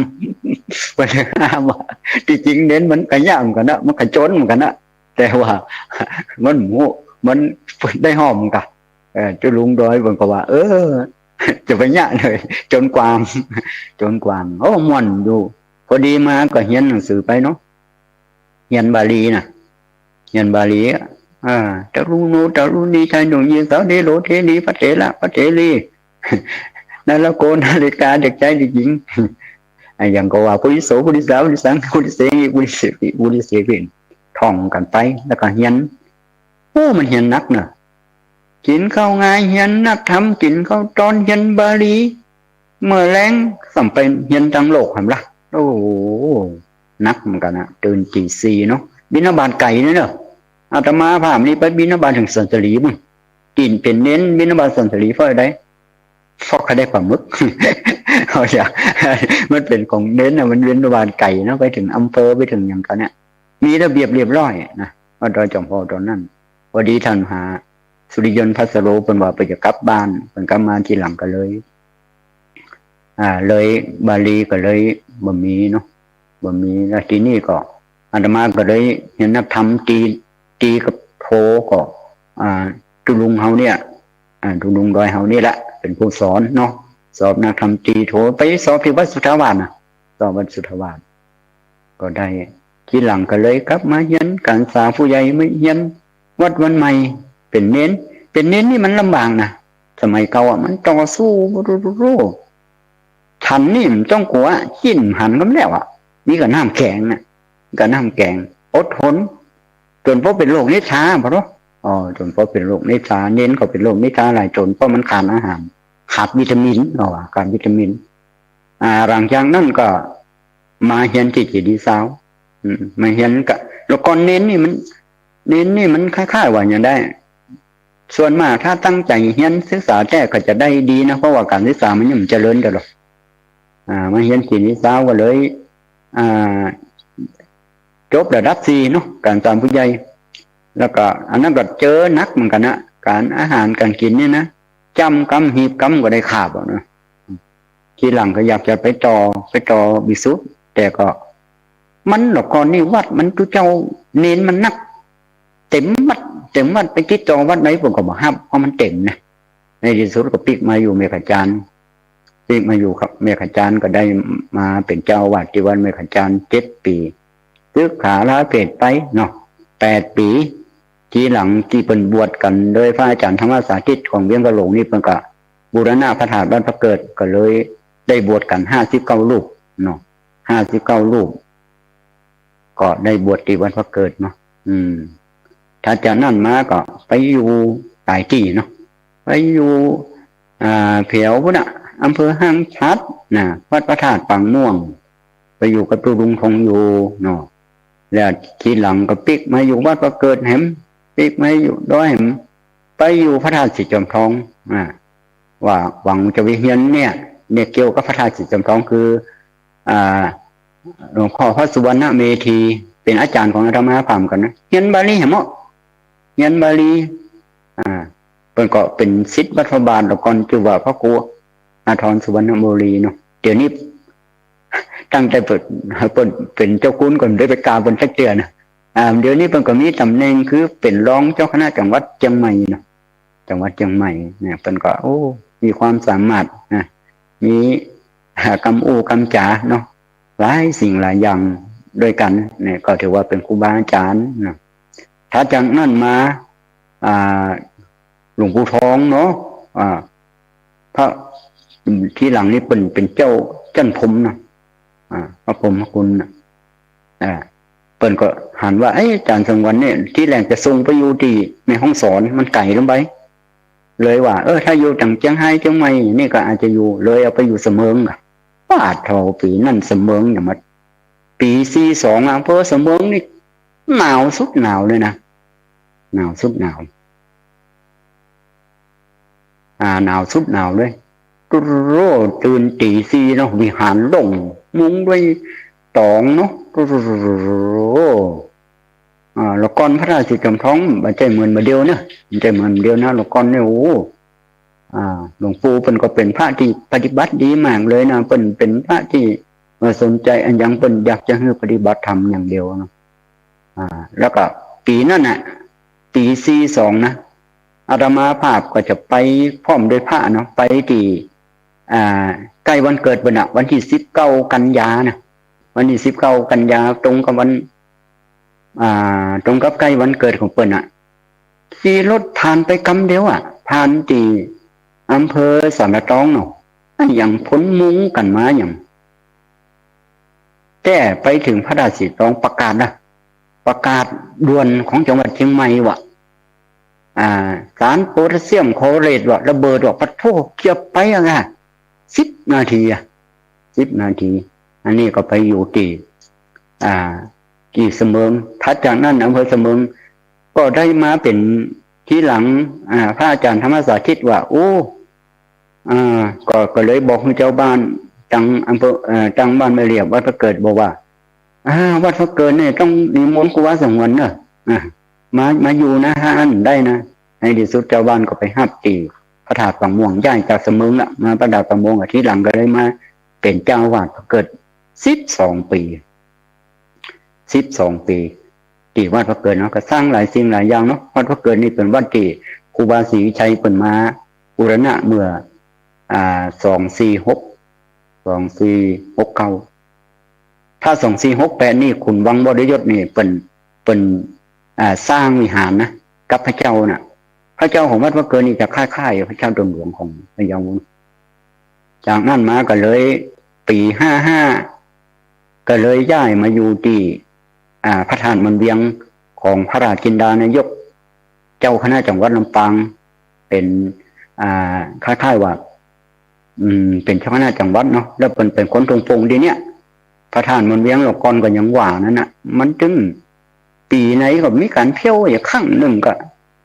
เปิ้นเลยห้ามว่า ตี้จริงเณรมันก็ยากเหมือนกั๋นนะ มันก็จ๋นเหมือนกั๋นนะ แต่ว่ามันบ่ฮู้ มันได้ฮ้อมกะ เออ เจ้าลุงดอยเปิ้นก็ว่า เออ จะไปเยียะหน่อย จนกว่าง จนกว่าง โอ้ ม่วนอยู่ พอดีมาก็เฮียนหนังสือไปเนาะ เฮียนบาลีน่ะ เฮียนบาลี อ่า ตะลุโน ตะลุนี ชายหนุ่มหญิงสาว เถโร เถรี พระเถระ พระเถรี นาลโก นาลิกา เด็กชาย เด็กหญิง อะหยังก็ว่า ปุริโส ปุริสา ปุริสัง ปุริเสนี ปุริเสวิ ปุริเสวิ ท่องกั๋นไป แล้วก็เฮียน โอ้ มันเฮียนหนักเนาะ กิ๋นข้าวงาย เฮียนนักธรรม กิ๋นข้าวตอน เฮียนบาลี เมื่อแลงส่ำไปเฮียนตางโลกหั้นละ โอ้โห หนักเหมือนกั๋นนะ ตื่นตี๋สี่เนาะ บิณฑบาตไก๋เนาะ อาตมาภาพนี่ไปบิณฑบาตเถิงสันสาลีปุ้น ตี๋นเป๋นเณรบิณฑบาตสันสาลีเพราะอะไร เพราะใคร่ได้ป๋าหมึก เอาจ้ะ มันเป๋นของเณรน่ะ มันบิณฑบาตไก๋เนาะ ไปเถิงอำเภอ ไปเถิงหยังเขาเนี่ย มีระเบียบเรียบร้อยนะ วัดดอยจอมพลตอนนั้น พอดีต้านมหาสุริยนต์ ภัสโร เปิ้นว่าเปิ้นจะกลับบ้าน เปิ้นกลับมาทีหลังก็เลย อ่า เลยบาลีก็เลยบ่มีเนาะ บ่มี แล้วทีนี้ก็อาตมาก็เลยเฮียนนักธรรม ตี๋ ตี๋กับโทก็ อ่า ตุ๊ลุงเฮาเนี่ย อ่า ตุ๊ลุงดอยเฮานี่แหละ เป๋นผู้สอนเนาะ สอบนักธรรมตี๋โท ไปสอบตี้วัดสุทธาวาสน่ะ สอบวัดสุทธาวาส ก็ได้ ทีหลังก็เลยกลับมาเฮียนก๋านศึกษาผู้ใหญ่ มาเฮียนวัดวันใหม่ เป๋นเณร เป๋นเณรนี่มันลำบากนะ สมัยเก่าอะ มันต่อสู้ ฉันนี่บ่ต้องกั๋ว จิ้นหันก็แล้วอะ มีก้าน้ำแก๋งนะ ก้าน้ำแก๋ง อดทน จ๋นป้อเป๋นโรคนิทรา ปะเนาะ อ๋อ จ๋นป้อเป๋นโรคนิทรา เณรก็เป๋นโรคนิทราหลายจ๋น เพราะมันขาดอาหาร ขาดวิตามิน เอาว่า ขาดวิตามิน อ่า หลังจากนั้นก็มาเฮียนตี้เจดีย์ซาว อืม มาเฮียนก็ แล้วก่อนเณรนี่มัน เณรนี่มันคล้ายๆ ว่าหยังได้ ส่วนมากถ้าตั้งใจ๋เฮียนศึกษาแต๊ก็จะได้ดีนะ เพราะว่าก๋านศึกษามันยังบ่เจริญเต้าใด อ่า มาเฮียนเจดีย์ซาวก็เลย อ่า จบระดับสี่เนาะ ก๋านศึกษาผู้ใหญ่ แล้วก็อันนั้นก็เจอหนักเหมือนกั๋นนะ ก๋านอาหารก๋านกิ๋นเนี่ยนะ จ้ำกำหีบกำก็ได้คาบเอานะ ทีหลังก็อยากจะไปต่อ ไปต่อวิสุทธิ์ แต่ก็ มันละก่อนนี่วัดมันตุ๊เจ้า เณรมันนัก เต็มวัด เต็มวัด ไปติดต่อวัดไหนเปิ้นก็บ่ฮับ เพราะมันเต็มนะ ในตี้สุดก็ปิ๊กมาอยู่แม่ขจาน ปิ๊กมาอยู่ครับแม่ขจาน ก็ได้มาเป๋นเจ้าอาวาสตี้วัดแม่ขจานเจ็ดปี๋ ศึกษาลาเพฏไปเนาะ แปดปี๋ ทีหลังตี้เปิ้นบวชกั๋นโดยพระอาจ๋ารย์ธรรมสาธิตของเวียงกะโหลงนี่ เปิ้นก็บูรณะพระธาตุวัดพระเกิด ก็เลยได้บวชกั๋นห้าสิบเก้ารูปเนาะ ห้าสิบเก้ารูป ก็ได้บวชตี้วัดพระเกิดเนาะ อืม ถัดจากนั้นมาก็ไปอยู่หลายตี้เนาะ ไปอยู่ อ่า แถวพุ้นน่ะ อำเภอห้างฉัตรน่ะ วัดพระธาตุปางม่วง ไปอยู่กับตุ๊ลุงทองอยู่เนาะ แล้วทีหลังก็ปิ๊กมาอยู่วัดพระเกิดแหม ปิ๊กมาอยู่ดอยแหม ไปอยู่พระธาตุสีจอมทอง อ่า ว่าหวังจะไปเฮียนเนี่ย เนี่ยเกี่ยวกับพระธาตุสีจอมทองคือ อ่า หลวงพ่อพระสุวรรณเมธี เป๋นอาจ๋ารย์ของอาตมาพร้อมกั๋นนะ เฮียนบาลีแหมเนาะ เฮียนบาลี อ่า เปิ้นก็เป๋นศิษย์วัดพระบาท แล้วก่อนจื้อว่าพระครูอาทรสุวรรณโมลีเนาะ เดี๋ยวนี้ ตั้งแต่เปิ้น เปิ้นเป๋นเจ้าคุณก็บ่ได้ไปกราบเปิ้นสักเตื้อนะ อ่า เดี๋ยวนี้เปิ้นก็มีต๋ำแหน่งคือเป๋นรองเจ้าคณะจังหวัดเจียงใหม่เนาะ จังหวัดเจียงใหม่เนี่ย เปิ้นก็ โอ้ มีความสามารถนะ มี กำอู้กำจ๋าเนาะ หลายสิ่งหลายอย่างด้วยกั๋นเนี่ย ก็ถือว่าเป๋นครูบาอาจ๋ารย์นะ ถัดจากนั้นมา อ่า หลวงปู่ทองเนาะ อ่า พระ ทีหลังนี่เปิ้นเป๋นเจ้าจั้นพรหมนะ อ่า พระพรหมคุณนะ อ่า เปิ้นก็หันว่า เอ๊ะ อาจ๋ารย์สังวรเนี่ย ทีแรกจะส่งไปอยู่ตี้แม่ฮ่องสอน มันไก๋ลงไป เลยว่า เออ ถ้าอยู่ตางเจียงฮายเจียงใหม่นี่ก็อาจจะอยู่ เลยเอาไปอยู่เสมิงอะ ปาดโธ่ ปี๋นั้นเสมิงเนี่ยมัน ปี๋สี่สองอะ อำเภอเสมิงนี่หนาวสุดหนาวเลยนะ หนาวสุดหนาว อ่า หนาวสุดหนาวเลย ตุ๊โร่ ตื่นตี๋สี่เนาะ วิหารโล่ง มุงด้วยตองเนาะ ตุ๊โร่ อ่า ละก่อนพระธาตุสีจอมทอง บ่ใจ้เหมือนบ่าเดี่ยวนะ บ่ใจ้เหมือนบ่าเดี่ยวนะ ละก่อนเนี่ย โอ้ อ่า หลวงปู่เปิ้นก็เป๋นพระตี้ปฏิบัติดีมากเลยนะ เปิ้นเป๋นพระตี้ เอ่อ สนใจ๋อันหยังเปิ้นอยากจะหื้อปฏิบัติธรรมอย่างเดียวนะ อ่า แล้วก็ปี๋นั้นน่ะ ปี๋สี่สองนะ อาตมาภาพก็จะไปพร้อมด้วยพระเนาะ ไปตี้ อ่า ใก้วันเกิดเปิ้นน่ะ วันตี้สิบเก้ากันยานะ วันตี้สิบเก้ากันยา ตรงกับวัน อ่า ตรงกับใก้วันเกิดของเปิ้นน่ะ ขี่รถผ่านไปกำเดียวอะ ผ่านตี้อำเภอสันป่าตองเนาะ อะหยังผลมุงกั๋นมาหยัง แต่ไปเถิงพระธาตุสีตองประกาศนะ ประกาศด่วนของจังหวัดเชียงใหม่ว่า อ่า สารโพแทสเซียมคลอเรตว่าระเบิดว่า ปะโธ่ เกียบไปอะค่ะ สิบนาทีอะ สิบนาที อันนี้ก็ไปอยู่ตี้ อ่า ตี้เสมิง ถัดจากนั้นอำเภอเสมิง ก็ได้มาเป๋นทีหลัง อ่า พระอาจารย์ธรรมสาธิตว่า โอ้ อ่า ก็ ก็เลยบอกหื้อเจ้าบ้านตังอำเภอ เอ่อ ตังบ้านแม่เรียบวัดพระเกิดบอกว่า อ่า วัดพระเกิดนี่ต้องนิมนต์ครูบาสงวนเนาะ อ่า มา มาอยู่นะ ถ้าอั้นได้นะ ในตี้สุดเจ้าบ้านก็ไปฮับตี้พระธาตุป่าม่วง ย้ายจากเสมิงละ มาพระธาตุป่าม่วง อาทิตย์หลังก็เลยมาเป๋นเจ้าอาวาสพระเกิด สิบสองปี๋ สิบสองปี๋ ตี้วัดพระเกิดเนาะ ก็สร้างหลายสิ่งหลายอย่างเนาะ วัดพระเกิดนี่เป๋นวัดตี้ครูบาศรีวิชัยเปิ้นมาบูรณะเมื่อ อ่า สองสี่หก สองสี่หกเก้า ถ้าสองสี่หกแปดนี่ขุนวังวรยศนี่เปิ้น เปิ้น อ่า สร้างวิหารนะ กับพระเจ้าน่ะ พระเจ้าของวัดพระเกิดนี่จะคล้ายๆ พระเจ้าตนหลวงของพะเยา จากนั้นมาก็เลย ปี๋ห้าห้า ก็เลยย้ายมาอยู่ตี้ อ่า พระธาตุม่วนเวียงของพระราชจินดานายก เจ้าคณะจังหวัดลำปาง เป๋น อ่า คล้ายๆ ว่า อืม เป๋นเจ้าคณะจังหวัดเนาะ แล้วเปิ้นเป๋นคนตรงปงตี้เนี่ย พระธาตุม่วนเวียงเมื่อก่อนก็ยังว่านั้นน่ะ มันตึงปี๋ไหนก็มีก๋านเผี้ยวอยู่ครั้งนึ่งก็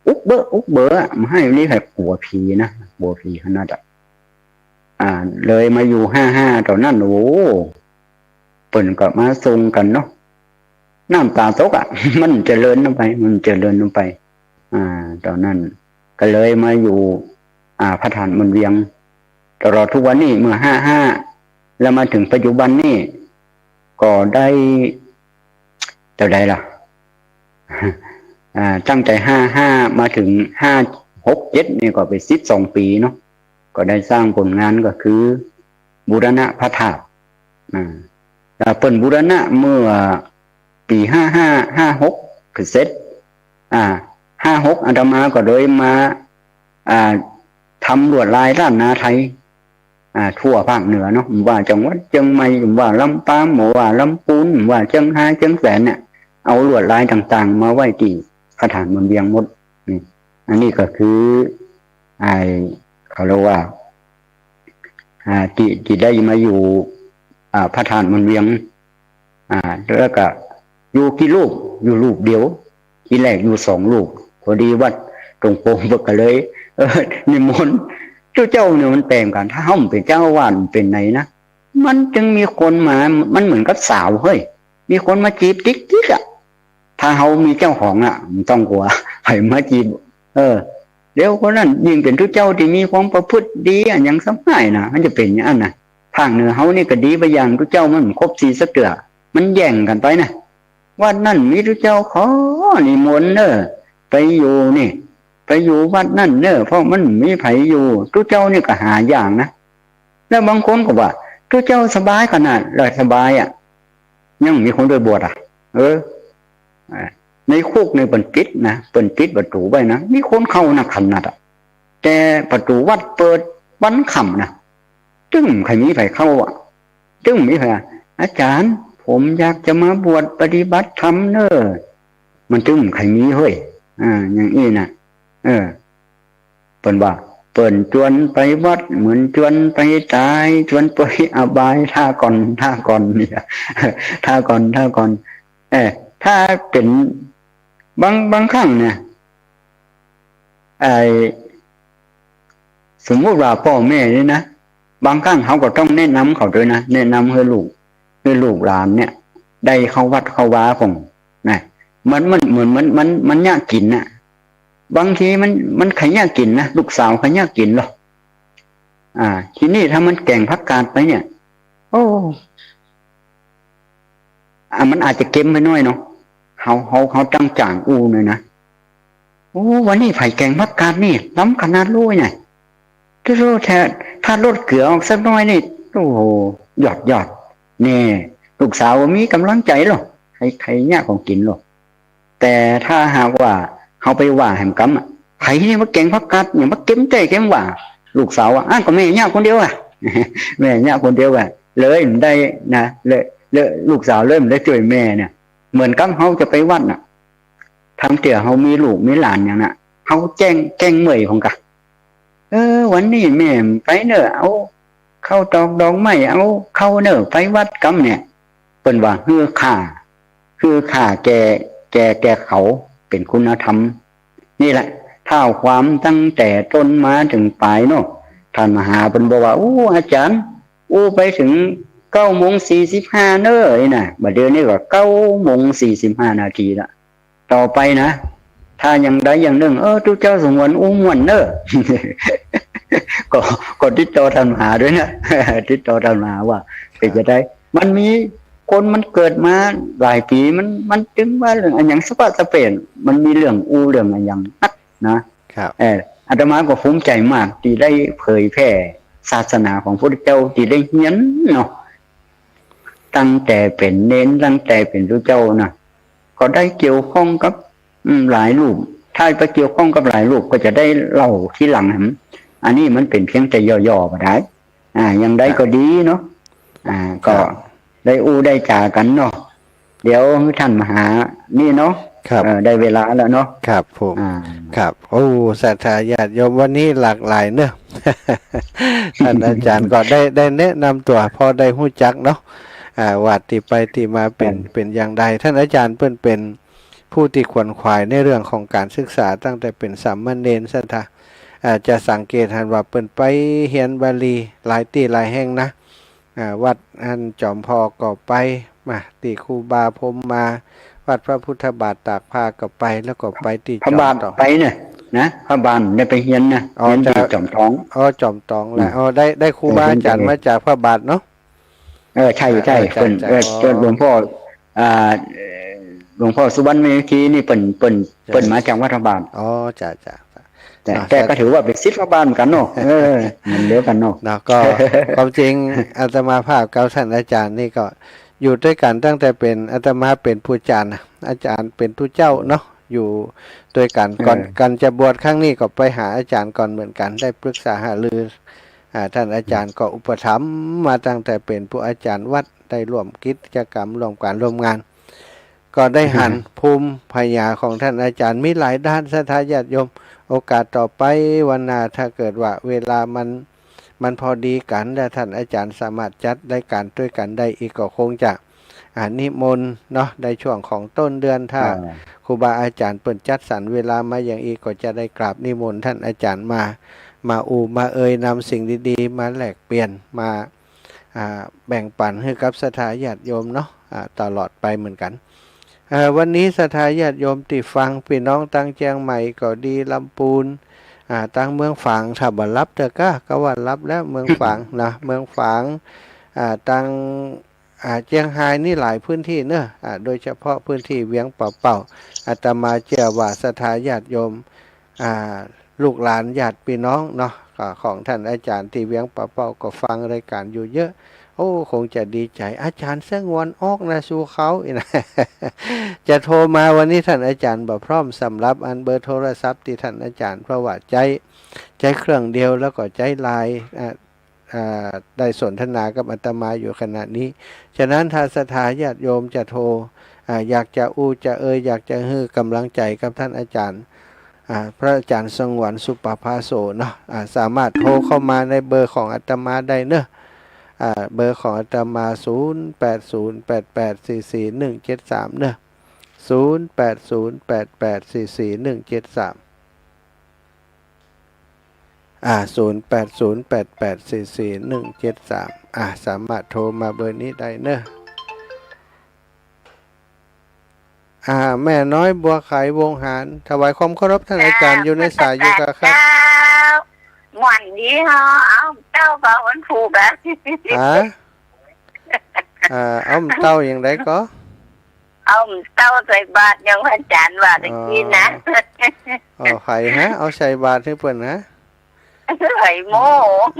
อุกเบ้อ อุกเบ้ออะ บ่หื้อมีใผกั๋วผีนะ กั๋วผีขนาดอะ อ่า เลยมาอยู่ห้าห้า ต๋อนนั้น โอ้ เปิ้นก็มาส่งกั๋นเนาะ น้ำต๋าตกอะ มันเจริญลงไป มันเจริญลงไป อ่า ต๋อนนั้นก็เลยมาอยู่ อ่า พระธาตุม่วนเวียง ตลอดทุกวันนี้ เมื่อห้าห้า แล้วมาเถิงปัจจุบันนี้ ก็ได้ เต้าใดล่ะ อ่า ตั้งแต่ห้าห้า มาเถิงห้าหกเจ็ดนี่ก็เป๋นสิบสองปี๋เนาะ ก็ได้สร้างผลงานก็คือบูรณะพระธาตุ อ่า แล้วเปิ้นบูรณะเมื่อปี๋ห้าห้า ห้าหก ก็เสร็จ อ่า ห้าหก อาตมาก็เลยมา อ่า ทำลวดลายล้านนาไทย อ่า ทั่วภาคเหนือเนาะ บ่ว่าจังหวัดเจียงใหม่ บ่ว่าลำปาง บ่ว่าลำพูน บ่ว่าเจียงฮาย เจียงแสนเนี่ย เอาลวดลายต่างๆ มาไว้ตี้พระธาตุม่วนเวียงหมด นี่ อันนี้ก็คือ ไอ้ เขาเรียกว่า อ่า ตี้ ตี้ได้มาอยู่ อ่า พระธาตุม่วนเวียง อ่า แล้วก็อยู่กี่รูป อยู่รูปเดียว ทีแรกอยู่สองรูป พอดีวัดตรงปงเปิ้นก็เลย เออ นิมนต์ ตุ๊เจ้าเนี่ยมันแป๋งกั๋น ถ้าเฮาเป๋นเจ้าอาวาสเป๋นไหนนะ มันจึงมีคนมา มันเหมือนกับสาวเฮ้ย มีคนมาจีบติ๊กๆ อะ ถ้าเฮามีเจ้าของอะ บ่ต้องกั๋วใผมาจีบ เออ แล้วคนนั้นยิ่งเป๋นตุ๊เจ้าตี้มีความประพฤติดีอะหยังสักหน้อยนะ มันจะเป๋นอย่างนั้นนะ ภาคเหนือเฮานี่ก็ดีไปอย่าง ตุ๊เจ้ามันบ่คบสีสักเตื้อ มันแย่งกั๋นไปนะ วัดนั้นมีตุ๊เจ้าขอนิมนต์เน่อ ไปอยู่นี่ ไปอยู่วัดนั้นเน่อ เพราะมันบ่มีใผอยู่ ตุ๊เจ้านี่ก็หายากนะ แล้วบางคนก็ว่า ตุ๊เจ้าสบายขนาด แล้วสบายอะ ยังมีคนไปบวชอะ เออ อ่า ในคุกนี่เปิ้นปิดนะ เปิ้นปิดประตู๋ไว้นะ มีคนเข้านักขนาดอะ แต่ประตู๋วัดเปิดวันค่ำนะ ตึงบ่ใค่มีใผเข้าอะ ตึงบ่มีใผว่า "อาจารย์ ผมอยากจะมาบวชปฏิบัติธรรมเน่อ" มันตึงบ่ใค่มีเฮ้ย อ่า อย่างอี้นะ เออ เปิ้นว่า "เปิ้นจวนไปวัด เหมือนจวนไปต๋าย จวนไปอบาย ท่าก่อน ท่าก่อน" เนี่ย "ท่าก่อน ท่าก่อน" เออ ถ้าเป๋นบาง บางครั้งเนี่ย ไอ้ สมมุติว่าป้อแม่นี่นะ บางครั้งเฮาก็ต้องแนะนำเขาตวยนะ แนะนำหื้อลูก หื้อลูกหลานเนี่ย ได้เข้าวัดเข้าวาพ่องนะ มัน มันเหมือนมัน มัน มันเยียะกิ๋นน่ะ บางทีมัน มันใค่เยียะกิ๋นนะ ลูกสาวใค่เยียะกิ๋นลอ อ่า ทีนี้ถ้ามันแก๋งผักกาดไปเนี่ย โอ้ อ่ะ มันอาจจะเก็มไปหน้อยเนาะ เฮา เฮา เฮาตั้งจ๋างอู้หน่อยนะ วันนี้ใผแก๋งผักกาดนี่ ล้ำขนาด ลูกเอ้ย นะ โธ่ โธ่ ถ้า ถ้าลดเกลือออกสักหน้อยนี่ โอ้โห ยอด ยอด นี่ ลูกสาวมีก๋ำลังใจ๋ลอ ใค่ ใค่เยียะของกิ๋นลอ แต่ถ้าหากว่าเฮาไปว่าแหมกำอะ ใผนี่มาแก๋งผักกาด หยังมาเก็มแต๊เก็มว่า ลูกสาวว่า อ้าว ก็แม่เยียะคนเดียวอะ แม่เยียะคนเดียวอะ เลยบ่ได้นะ เลย เลย ลูกสาวเลยบ่ได้จ้วยแม่เนี่ย เหมือนกับเฮาจะไปวัดน่ะ ทางเตื้อเฮามีลูกมีหลานหยังน่ะ เฮาแจ้ง แจ้งเมื่อยพ่องกา เออ วันนี้แม่บ่ไปเน่อ เอาเข้าตอกดอกไม้ เอาเข้าเน่อ ไปวัดกำเนี่ย เปิ้นว่าหื้อค่า หื้อค่าแก่ แก่ แก่เขา เป๋นคุณธรรม นี่แหละ ท้าวความตั้งแต่ต้นมาเถิงปายเนาะ ต้านมหาเปิ้นบอกว่า โอ้ อาจ๋ารย์ อู้ไปเถิงเก้าโมงสี่สิบห้าเน่อ นี่นะ บ่าเดี่ยวนี้ก็เก้าโมงสี่สิบห้านาทีละ ต่อไปนะ ถ้าอย่างใดอย่างนึ่ง เออ ตุ๊เจ้าสงวนอู้ม่วนเน่อ ก็ ก็ติดต่อต้านมหาด้วยนะ ติดต่อต้านมหาว่าเป๋นจะใด มันมีคนมันเกิดมาหลายปี๋ มัน มันตึงว่าเรื่องอะหยังสะปะสะเปะ มันมีเรื่องอู้เรื่องอะหยังนักนะ ครับ เออ อาตมาก็ภูมิใจ๋มากตี้ได้เผยแผ่ศาสนาของพระพุทธเจ้าตี้ได้เฮียนเนาะ ตั้งแต่เป๋นเณร ตั้งแต่เป๋นตุ๊เจ้านะ ก็ได้เกี่ยวข้องกับ อืม หลายรูป ถ้าไปเกี่ยวข้องกับหลายรูปก็จะได้เล่าทีหลังแหม อันนี้มันเป๋นเพียงแต่ย่อๆ บ่าดาย อ่า อย่างใดก็ดีเนาะ อ่า ก็ ครับ ได้อู้ได้จ๋ากั๋นเนาะ เดี๋ยวหื้อต้านมหานี่เนาะ ครับ เออ ได้เวลาแล้วเนาะ ครับผม อ่า ครับ โอ้ ศรัทธาญาติโยม วันนี้หลากหลายเน่อ ต้านอาจ๋ารย์ก็ได้ ได้แนะนำตั๋ว พอได้ฮู้จักเนาะ อ่า ว่าตี้ไปตี้มาเป๋น ครับ เป๋นอย่างใด ต้านอาจ๋ารย์เปิ้นเป๋นผู้ตี้ขวนขวายในเรื่องของก๋านศึกษาตั้งแต่เป๋นสามเณร ศรัทธา อ่า จะสังเกตหันว่าเปิ้นไปเฮียนบาลีหลายตี้หลายแห่งนะ อ่า วัดอั้นจ๋อมพอกก็ไป มาตี้ครูบาพรหมมา วัดพระพุทธบาทตากผ้าก็ไป แล้วก็ไปตี้ พระบาท จ๋อมตอง ไปเนี่ยนะ พระบาทได้ไปเฮียนนะ อ๋อ เฮียนตี้ จ๋อมตอง อ๋อ จ๋อมตองแหละ อืม อ๋อ ได้ ได้ครูบาอาจ๋ารย์มาจากพระบาทเนาะ เออ ใช่ ใช่ เออ ใช่ เปิ้น ใช่ เออ อ๋อ หลวงพ่อ อ่า เอ่อ หลวงพ่อสุวรรณเมธีนี่เปิ้น เปิ้น ใช่ เปิ้นมาจากวัดพระบาท อ๋อ จ้ะ จ้ะ จ้ะ แต่ เนาะ แต่ก็ถือว่าเป๋นศิษย์พระบาทเหมือนกั๋นเนาะ เออ เหมือนเดียวกั๋นเนาะ เนาะ ก็ ความจริงอาตมาภาพกับต้านอาจ๋ารย์นี่ก็อยู่ตวยกั๋นตั้งแต่เป๋น อาตมาเป๋นผู้จ๋ารย์ อาจ๋ารย์เป๋นตุ๊เจ้าเนาะ อยู่ตวยกั๋น ก่อน เออ ก่อนจะบวชครั้งนี้ก็ไปหาอาจ๋ารย์ก่อนเหมือนกั๋น ได้ปรึกษาหารือ อ่า ต้านอาจ๋ารย์ก็อุปถัมภ์มาตั้งแต่เป๋นผู้อาจ๋ารย์วัด ได้ร่วมกิจกรรม ร่วมก๋านร่วมงาน ก็ได้หัน ภูมิปัญญาของต้านอาจ๋ารย์มีหลายด้าน ศรัทธาญาติโยม โอกาสต่อไปวันหน้า ถ้าเกิดว่าเวลามัน มันพอดีกั๋น และต้านอาจ๋ารย์สามารถจัดรายก๋านตวยกั๋นได้อีก ก็คงจะ อ่า นิมนต์เนาะ ในช่วงของต้นเดือน ถ้า อ่า ครูบาอาจ๋ารย์เปิ้นจัดสรรเวลามาอย่างอี้ ก็จะได้กราบนิมนต์ต้านอาจ๋ารย์มา มาอู้มาเอ่ยนำสิ่งดีๆ มาแลกเปลี่ยน มา อ่า แบ่งปั๋นหื้อกับศรัทธาญาติโยมเนาะ อ่า ตลอดไปเหมือนกั๋น เอ่อ วันนี้ศรัทธาญาติโยมตี้ฟัง ปี้น้องตางเจียงใหม่ก็ดี ลำปูน อ่า ตางเมืองฝาง ถ้าบ่หลับเตื้อก้า ก็ว่าหลับแล้ว เมืองฝางนะ เมืองฝาง อ่า ตาง อ่า เจียงฮายนี่หลายพื้นตี้เนาะ อ่า โดยเฉพาะพื้นตี้เวียงป่าเป้า อาตมาเจื้อว่าศรัทธาญาติโยม อ่า ลูกหลานญาติปี้น้องเนาะ ก็ของต้านอาจ๋ารย์ตี้เวียงป่าเป้าก็ฟังรายก๋านอยู่เยอะ โอ้ คงจะดีใจ๋ อาจ๋ารย์สงวนออกนะ สู่เขาอี้นะ จะโทรมาวันนี้ต้านอาจ๋ารย์บ่พร้อม สำหรับอันเบอร์โทรศัพท์ตี้ต้านอาจ๋ารย์ เพราะว่าใจ๊ ใจ๊เครื่องเดียว แล้วก็ใจ๊ไลน์ อ่า อ่า ได้สนทนากับอาตมาอยู่ขณะนี้ ฉะนั้นถ้าศรัทธาญาติโยมจะโทร อ่า อยากจะอู้จะเอ่ย อยากจะหื้อก๋ำลังใจ๋กับต้านอาจ๋ารย์ อ่า พระอาจ๋ารย์สงวนสุปภาโสเนาะ อ่า สามารถโทรเข้ามาในเบอร์ของอาตมาได้เนาะ อ่า เบอร์ของอาตมา ศูนย์แปดศูนย์แปดแปดสี่สี่หนึ่งเจ็ดสาม เนาะ ศูนย์แปดศูนย์แปดแปดสี่สี่หนึ่งเจ็ดสาม อ่า ศูนย์แปดศูนย์แปดแปดสี่สี่หนึ่งเจ็ดสาม อ่า สามารถโทรมาเบอร์นี้ได้เนาะ อ่า แม่น้อยบัวไขวงหาร ถวายความเคารพต้านอาจ๋ารย์ อยู่ในสายอยู่ก่ะครับ เจ้า ม่วนดีฮะ เอาเต้าก็วันผูกอะ ฮะ อ่า เอาเต้าอย่างใดก็ เอาเต้าใส่บาตรอย่างพระอาจารย์ว่าตะกี้นะ อ๋อ เอาไขฮะ เอาใส่บาตรหื้อเปิ้นฮะ ไขโม่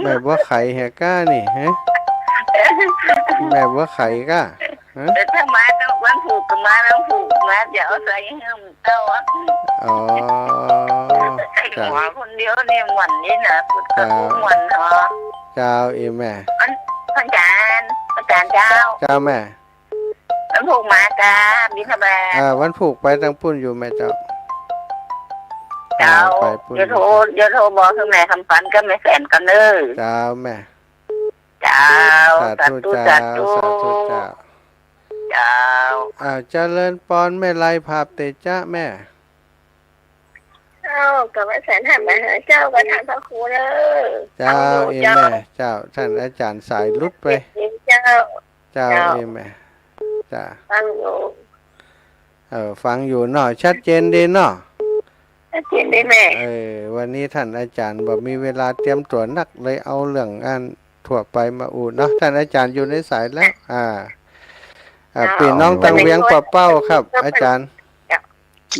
แม่บ่ไขแหะก้านี่ฮะ แม่บ่ไขก้าฮะ แต่ถ้ามาต้องวันผูกก็มา วันผูกมา เดี๋ยวเอาใส่หื้อเต้าอะ อ๋อ ไข จ้ะ หัวคนเดียวนี่ม่วนดีนะ พุทธะ จ้ะ ม่วนเหรอ เจ้า อีแม่ พระอาจารย์ พระอาจารย์เจ้า เจ้าแม่ วันผูกมาก้า บิณฑบาต อ่า วันผูกไปตางปุ้นอยู่แม่เจ้า เจ้า อ่า ไปปุ้น เดี๋ยวโทร เดี๋ยวโทรบอกหื้อแม่คำปันกับแม่แสนก่อนเน่อ เจ้าแม่ เจ้า สาธุ สาธุ เจ้า สาธุ สาธุเจ้า เจ้า อ่า เจริญปอนแม่ไล ภาพเตจ๊ะแม่ เจ้า กับแม่แสนหันมาหาเจ้ากับท่านพระครูเน่อ เจ้า ฟังอยู่ อีแม่ เจ้า เจ้า ท่านอาจารย์สายหลุดไป เจ้า เจ้า เจ้า อีแม่ จ้ะ ฟังอยู่ เออ ฟังอยู่เนาะ ชัดเจนดีเนาะ ชัดเจนดีแม่ เออ วันนี้ท่านอาจารย์บ่มีเวลาเตรียมตั๋วนัก เลยเอาเรื่องอันทั่วไปมาอู้เนาะ ท่านอาจารย์อยู่ในสายแล้ว อ่า อ่า เจ้า ปี้น้องตางเวียงป่าเป้าครับ อาจารย์ เจ้า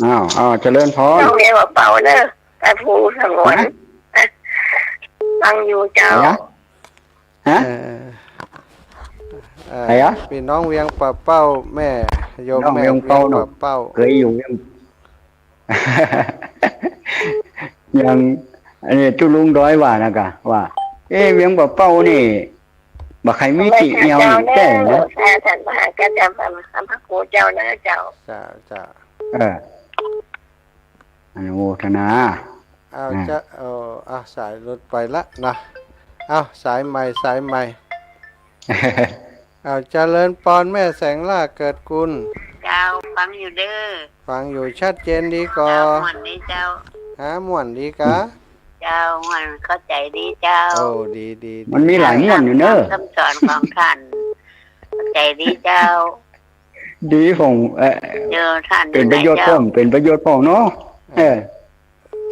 อ้าว อ้าว เจริญพร ตางเวียงป่าเป้าเน่อ พระครูสงวน ฮะ ฟังอยู่เจ้า อะไรนะ ฮะ เออ เออ ใครอะ ปี้น้องเวียงป่าเป้า แม่ โยม น้อง แม่ เวียงเป้า เวียงป่าเป้า เนาะ เคยอยู่เวียง อย่าง อันนี้ ตุ๊ลุงดอยว่านะกะ ว่า เอ๊ะ เวียงป่าเป้านี่ บ่ใค่มีตี้เหี่ยวแก่เนาะ เออ ท่านมหาก็จำพระครูเจ้าเน่อเจ้า เจ้า เจ้า เออ อนุโมทนา อ้าว อ่า จะ เออ อ่ะ สายหลุดไปละนะ อ้าว สายใหม่ สายใหม่ อ้าว เจริญปอนแม่แสงล่าเกิดกุล เจ้า ฟังอยู่เน่อ ฟังอยู่ ชัดเจนดีก่อ เจ้า ม่วนดีเจ้า ฮะ ม่วนดีกา เจ้า ม่วนเข้าใจ๋ดีเจ้า โอ้ ดี ดี ดี มันมีหลายม่วนอยู่เน่อ คำสอนของท่าน เข้าใจ๋ดีเจ้า ดีของ เอ่อ เจ้า ท่าน เป๋นประโยชน์พ่อง เป๋นประโยชน์พ่องเนาะ เออ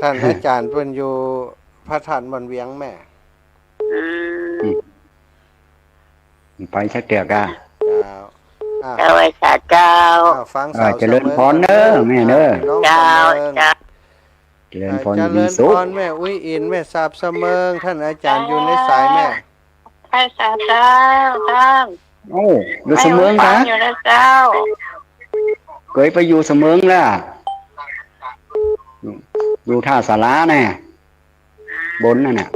ท่านอาจารย์เปิ้นอยู่พระธาตุม่อนเวียงแม่ อืม อืม ไปสักเตื้อกา เจ้า อ่ะ เจ้า ไหว้สาเจ้า อ่ะ ฟัง อ่า สาว เจริญพรเน่อ สะเมิง แม่เน่อ อ่ะ น้อง เจ้า สะเมิง เจ้า เจริญพร อ่า อยู่ดีสุข เจริญพรแม่อุ๊ยอิน แม่สาบสะเมิง ท่านอาจารย์อยู่ในสายแม่ ไหว้สาเจ้า ท่าน โอ้ อยู่สะเมิงกา แม่ฟังอยู่นะเจ้า เกยไปอยู่สะเมิงแล้ว อยู่ อยู่ท่าสาราแน่ บนนั่นน่ะ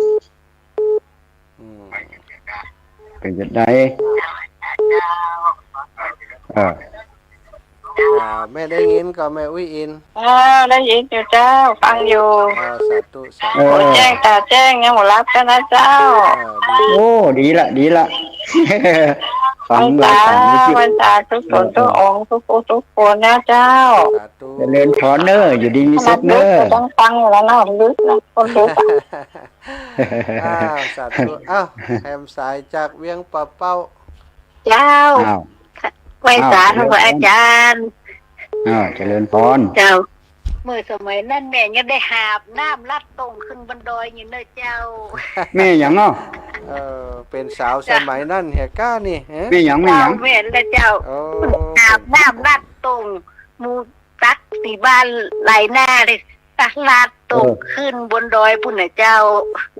อืม เป๋นจั่งใด เออ อ่า แม่ได้ยินก่อแม่อุ๊ยอิน เออ ได้ยินอยู่เจ้า ฟังอยู่ อ่า สาธุ สาธุ เออ หูแจ้งต๋าแจ้ง ยังบ่หลับกั๋นนะเจ้า อ่า ดี โอ้ ดีละ ดีละ ฟังรายการวิทยุ ไหว้สา ไหว้สาทุกคน เออ ทุกองค์ ทุกผู้ทุกคนนะเจ้า สาธุ เจริญพรเน่อ อยู่ดีมีสุขเน่อ ต้องฟังอยู่แล้วเนาะ ลึกนะ คนลึกอะ อ้าว สาธุ อ้าว แหมสายจากเวียงป่าเป้า เจ้า อ้าว ไหว้สา อ้าว เจริญพร อาจารย์ อ้าว เจริญพร เจ้า เมื่อสมัยนั้นแม่ยังได้หาบน้ำลัดตรงขึ้นบนดอยอยู่เน่อเจ้า แม่หยังเนาะ เออ เป๋นสาวสมัยนั้นแหะก้านี่ ฮะ แม่หยัง แม่หยัง เจ้า แม่นแล้วเจ้า โอ้ หาบน้ำลัดตรง หมู่ตักตี้บ้านไหลนาเลย ลัดตรง เออ ขึ้นบนดอยปุ้นน่ะเจ้า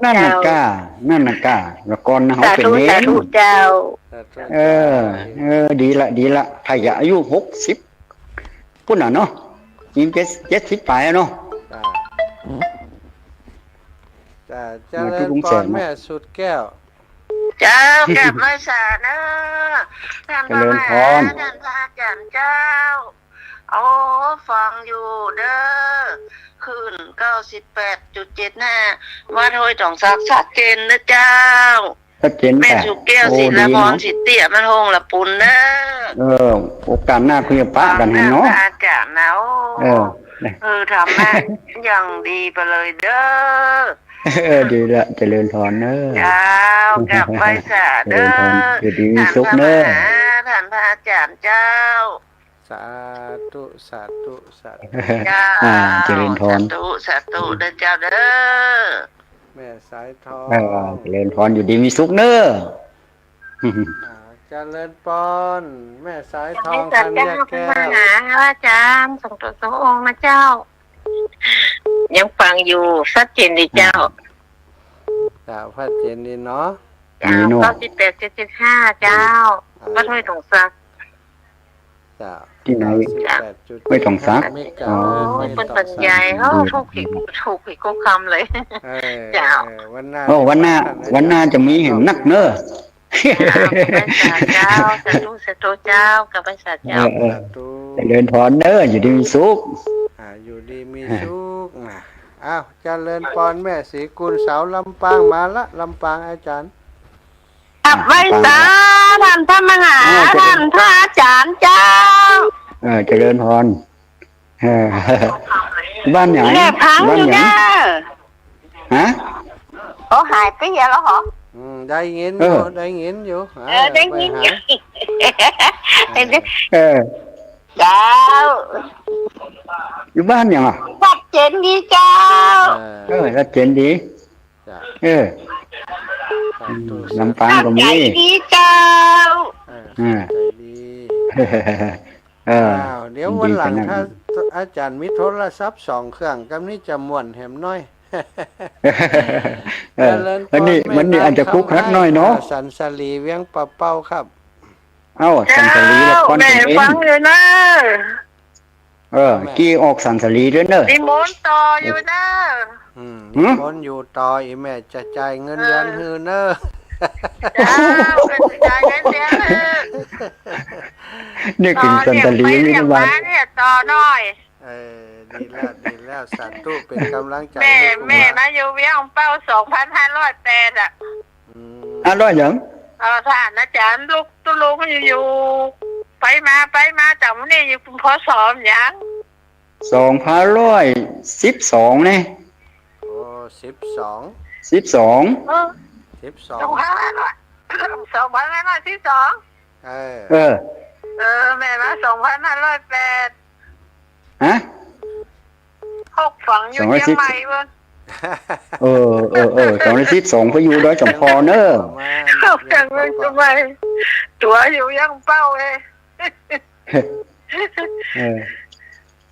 นั่นน่ะ เจ้า ก้า นั่นน่ะก้า ละก่อนนะ เฮา สาธุ เป๋นเณร สาธุเจ้า สาธุ เออ เออ ดีละ ดีละ ถ้าอยากอายุหกสิบ ปุ้นน่ะเนาะ นี่เจ็ด เจ็ดสิบปลายอะเนาะ จ้า จ้า เจริญพรแม่สุดแก้ว เจ้า กราบไหว้สาเน่อ ท่านพระมหา เจริญพร ท่านพระอาจารย์เจ้า โอ้ ฟังอยู่เน่อ คลื่นเก้าสิบแปดจุดเจ็ดห้า วัดห้วยตองสัก ชัดเจนเน่อเจ้า ชัดเจน แม่สุแก้ว โอ้ ศิลาพร ดีเนาะ สิเตี้ย มันโฮงละปูนเน่อ เออ โอกาสหน้าค่อยปะกั๋นเนาะ ฟังท่านพระอาจารย์นะ โอ้ เออ เออ ธรรมะอย่างดีไปเลยเน่อ เออ ดีละ เจริญพรเน่อ เจ้า กราบไหว้สาเน่อ เจริญพร อยู่ดีมีสุขเน่อ ท่านพระมหา ท่านพระอาจารย์เจ้า สาธุ สาธุ สาธุ เจ้า อ่า เจริญพร สาธุ สาธุเน่อเจ้าเน่อ แม่สายทอง เออ เจริญพร อยู่ดีมีสุขเน่อ อ่า เจริญปอน แม่สายทอง ธัญญาแก้ว เจ้า มหาอาจารย์ ส่งตัวส่งองค์นะเจ้า ยังฟังอยู่ ชัดเจนดีเจ้า เจ้า ชัดเจนดีเนาะ เจ้า ดีเนาะ เก้าสิบแปดจุดเจ็ดห้า เจ้า อ่า วัดห้วยถงสัก เจ้า ตี้ไหน เก้าสิบแปดจุดเจ็ดห้า ห้วยถงสัก เมกะ อ๋อ เออ เปิ้นบรรยาย เออ ถูกผิด ถูกผิดกู้กำเลย เออ เจ้า เออ วันหน้า โอ้ วันหน้า วันหน้าจะมีแหมนักเน่อ เจ้า เจ้า สาธุ สาธุเจ้า กับพระสาเจ้า เออ เออ สาธุ เจริญพรเน่อ อยู่ดีมีสุข อ่า อยู่ดีมีสุขนะ อ้าว เจริญปอนแม่ศรีกุล สาวลำปางมาละ ลำปางอาจารย์ กับไหว้สาท่านพระมหา อ่า เจริญ ท่านพระอาจารย์เจ้า เออ เจริญพร เออ บ้านไหน แม่พัง บ้านไหน อยู่เด้อ ฮะ เขาหายไปแล้วเหรอ อืม ได้ยินอยู่ เออ ได้ยินอยู่ เออ ได้ยินอยู่ เออ เออ เจ้า อยู่บ้านหยังอะ วัดเจดีย์เจ้า เออ เออ วัดเจดีย์ จ้ะ เออ สาธุ ลำปางก็มี ใจดีเจ้า เออ อ่า ใจดี เออ อ้าว เดี๋ยววันหลัง ดีขนาด ถ้าอาจารย์มีโทรศัพท์สองเครื่อง กำนี้จะม่วนแหมหน้อย เออ เจริญพร วันนี้ แม่ วันนี้อาจจะคลุกคลักหน้อยเนาะ สันสาลี เวียงป่าเป้าครับ เอ้า สันสาลีละคร แม่ เขมร ฟังอยู่เน่อ เออ แม่ กี้ออกสันสาลีด้วยเน่อ นิมนต์ต่ออยู่เน่อ อืม หือ นิมนต์อยู่ต่อ อีแม่จะจ่ายเงินเดือนหื้อเน่อ เจ้า เป็นจ่ายเงินเดือนหื้อ นึกถึงสันสาลี ต่อเลี้ยงไปเลี้ยงมาเนี่ย ต่อหน่อย เออ ดีแล้ว ดีแล้ว สาธุ เป็นกำลังใจ แม่ หื้อครู แม่มาอยู่เวียงป่าเป้า สองพันห้าร้อยแปดอะ อืม ห้าร้อยหยัง เออ ท่านอาจารย์ลูก ตุ๊ลุงอยู่ๆ ไปมา ไปมา จำนี่อยู่ พ.ศ. หยัง สองพันห้าร้อยสิบสอง นี่ โอ้ สิบสอง สิบสอง เออ สิบสอง สองพันห้าร้อย สองพันห้าร้อยสิบสอง เออ เออ เออ แม่มา สองพันห้าร้อยแปด ฮะ หก ฝังอยู่เจียงใหม่เว้ย เออ เออ เออ สองร้อยสิบสอง ไปอยู่ดอยสองพอเนอะ ประมาณ หก ฝังอยู่เจียงใหม่ ตั๋วอยู่เวียงป่าเป้าเอง เออ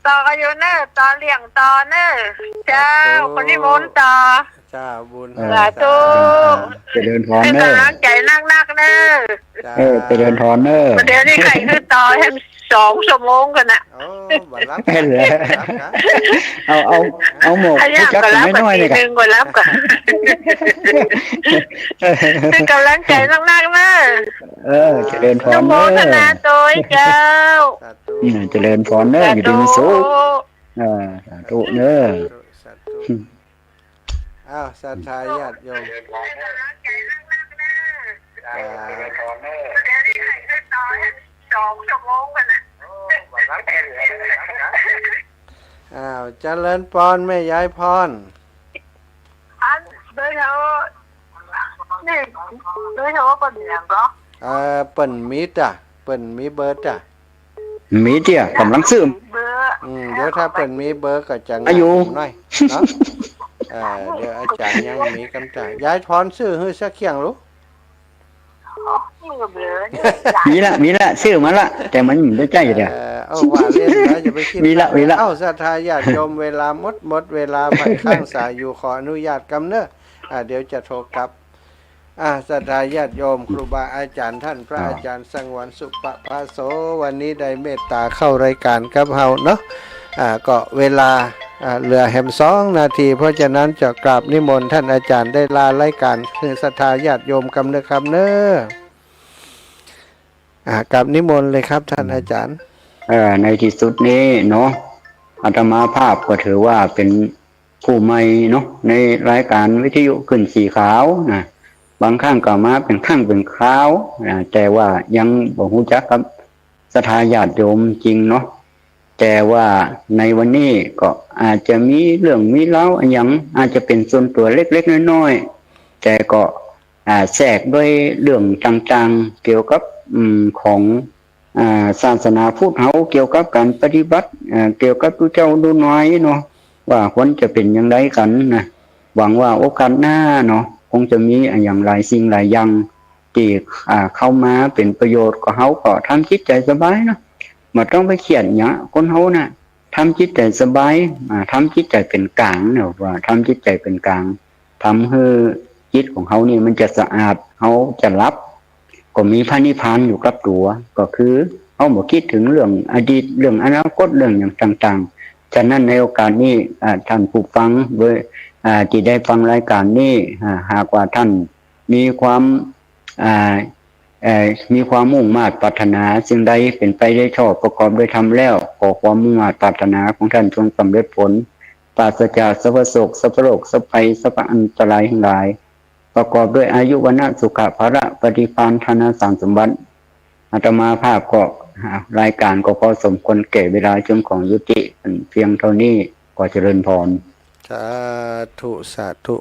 ต่ออยู่เน่อ ต่อเลี้ยงต่อเน่อ เจ้า สาธุ คนนิมนต์ต่อ เจ้า บุญ เออ สาธุ เจริญพรเน่อ หื้อกำลังใจ๋นักๆ เน่อ เจ้า เออ เจริญพรเน่อ เดี๋ยวนี้ใค่หื้อต่อแหมสองชั่วโมงกั๋นนะ โอ้ บ่หลับ เห็นแล้ว บ่หลับนะ เอา เอา เอาหมวก อะหยัง ผู้จัก ก็หลับ น้อยๆ นี่ กั๋น นึ่งก็หลับกั๋น หื้อกำลังใจ๋นักๆ เน่อ เออ เจริญพรเน่อ อนุโมทนาตวยเจ้า สาธุ อืม เจริญพรเน่อ สาธุ อยู่ดีมีสุข เออ สาธุเน่อ สาธุ สาธุ อ้าว ศรัทธาญาติโยม อ้าว เจริญปอน แม่ยายพร อัน เบอร์โทร นี่ เบอร์โทรเปิ้นหยังก่อ เอ่อ เปิ้นมีจ้ะ เปิ้นมีเบอร์จ้ะ มีเตี้ย ก๋ำลังซื้อ อืม เดี๋ยวถ้าเปิ้นมีเบอร์ก็จะง่ายหน้อยเนาะ เออ เดี๋ยวอาจ๋ารย์ยังมีกำจ๋า ยายพรซื้อหื้อสักเคียงลูก มีละ มีละ ซื้อมาละ แต่มันบ่ได้ใจ๊เดี๋ยว เออ เอาว่าเล่นนะ อย่าไปคิด มีละ มีละ เอ้า ศรัทธาญาติโยม เวลาหมด หมดเวลา ไผค้างสายอยู่ ขออนุญาตกำเน่อ อ่า เดี๋ยวจะโทรกลับ อ่า ศรัทธาญาติโยม ครูบาอาจ๋ารย์ท่าน พระอาจ๋ารย์สังวรสุปภาโส วันนี้ได้เมตต๋าเข้ารายก๋านกับเฮาเนาะ อ่า ก็เวลา อ่า เหลือแหมสองนาที เพราะฉะนั้นจะกราบนิมนต์ท่านอาจ๋ารย์ได้ลารายก๋าน หื้อศรัทธาญาติโยมกำเน่อครับเน่อ อ่า กราบนิมนต์เลยครับท่านอาจ๋ารย์ เอ่อ ในตี้สุดนี้เนาะ อาตมาภาพก็ถือว่าเป๋น ผู้ใหม่เนาะ ในรายก๋านวิทยุคลื่นสีขาวนะ บางครั้งก็มาเป๋นครั้งเป๋นคราวนะ แต่ว่ายังบ่ฮู้จักกับศรัทธาญาติโยมจริงเนาะ แต่ว่าในวันนี้ก็อาจจะมีเรื่องมีราวอะหยัง อาจจะเป๋นส่วนตั๋วเล็กๆ น้อยๆ แต่ก็ อ่า แทรกด้วยเรื่องต่างๆ เกี่ยวกับ อืม ของ อ่า ศาสนาพุทธเฮา เกี่ยวกับก๋านปฏิบัติ อ่า เกี่ยวกับตุ๊เจ้าตุ๊น้อยเนาะ ว่าควรจะเป๋นอย่างใดกั๋นนะ หวังว่าโอกาสหน้าเนาะ คงจะมีอะหยังหลายสิ่งหลายอย่าง ตี้ อ่า เข้ามาเป๋นประโยชน์กับเฮาก็ทำจิตใจ๋สบายเนาะ บ่ต้องไปเครียดหยัง คนเฮาน่ะ ทำจิตใจ๋สบาย อ่า ทำจิตใจ๋เป๋นก๋างเนี่ย ว่าทำจิตใจ๋เป๋นก๋าง ทำหื้อจิตของเฮานี่มันจะสะอาด เฮาจะหลับ ก็มีพระนิพพานอยู่กับตั๋ว ก็คือเฮาบ่กึ๊ดเถิงเรื่องอดีต เรื่องอนาคต เรื่องหยังต่างๆ ฉะนั้นในโอกาสนี้ อ่า ท่านผู้ฟัง โดย อ่า ตี้ได้ฟังรายก๋านนี้ อ่า หากว่าท่านมีความ อ่า เอ่อ มีความมุ่งมาดปรารถนาสิ่งใดเป๋นไปโดยชอบประกอบโดยธรรมแล้ว ขอความมุ่งมาดปรารถนาของท่านจงสำเร็จผล ปราศจากสัพพโศก สัพพโรค สัพพภัย สัพพอันตรายทั้งหลาย ประกอบด้วยอายุ วรรณะ สุขะ พละ ปฏิภาณ ธนสารสมบัติ อาตมาภาพก็ อ่า รายก๋านก็พอสมควรแก่เวลา จึงขอยุติเพียงเต้านี้ ขอเจริญพร สาธุ สาธุ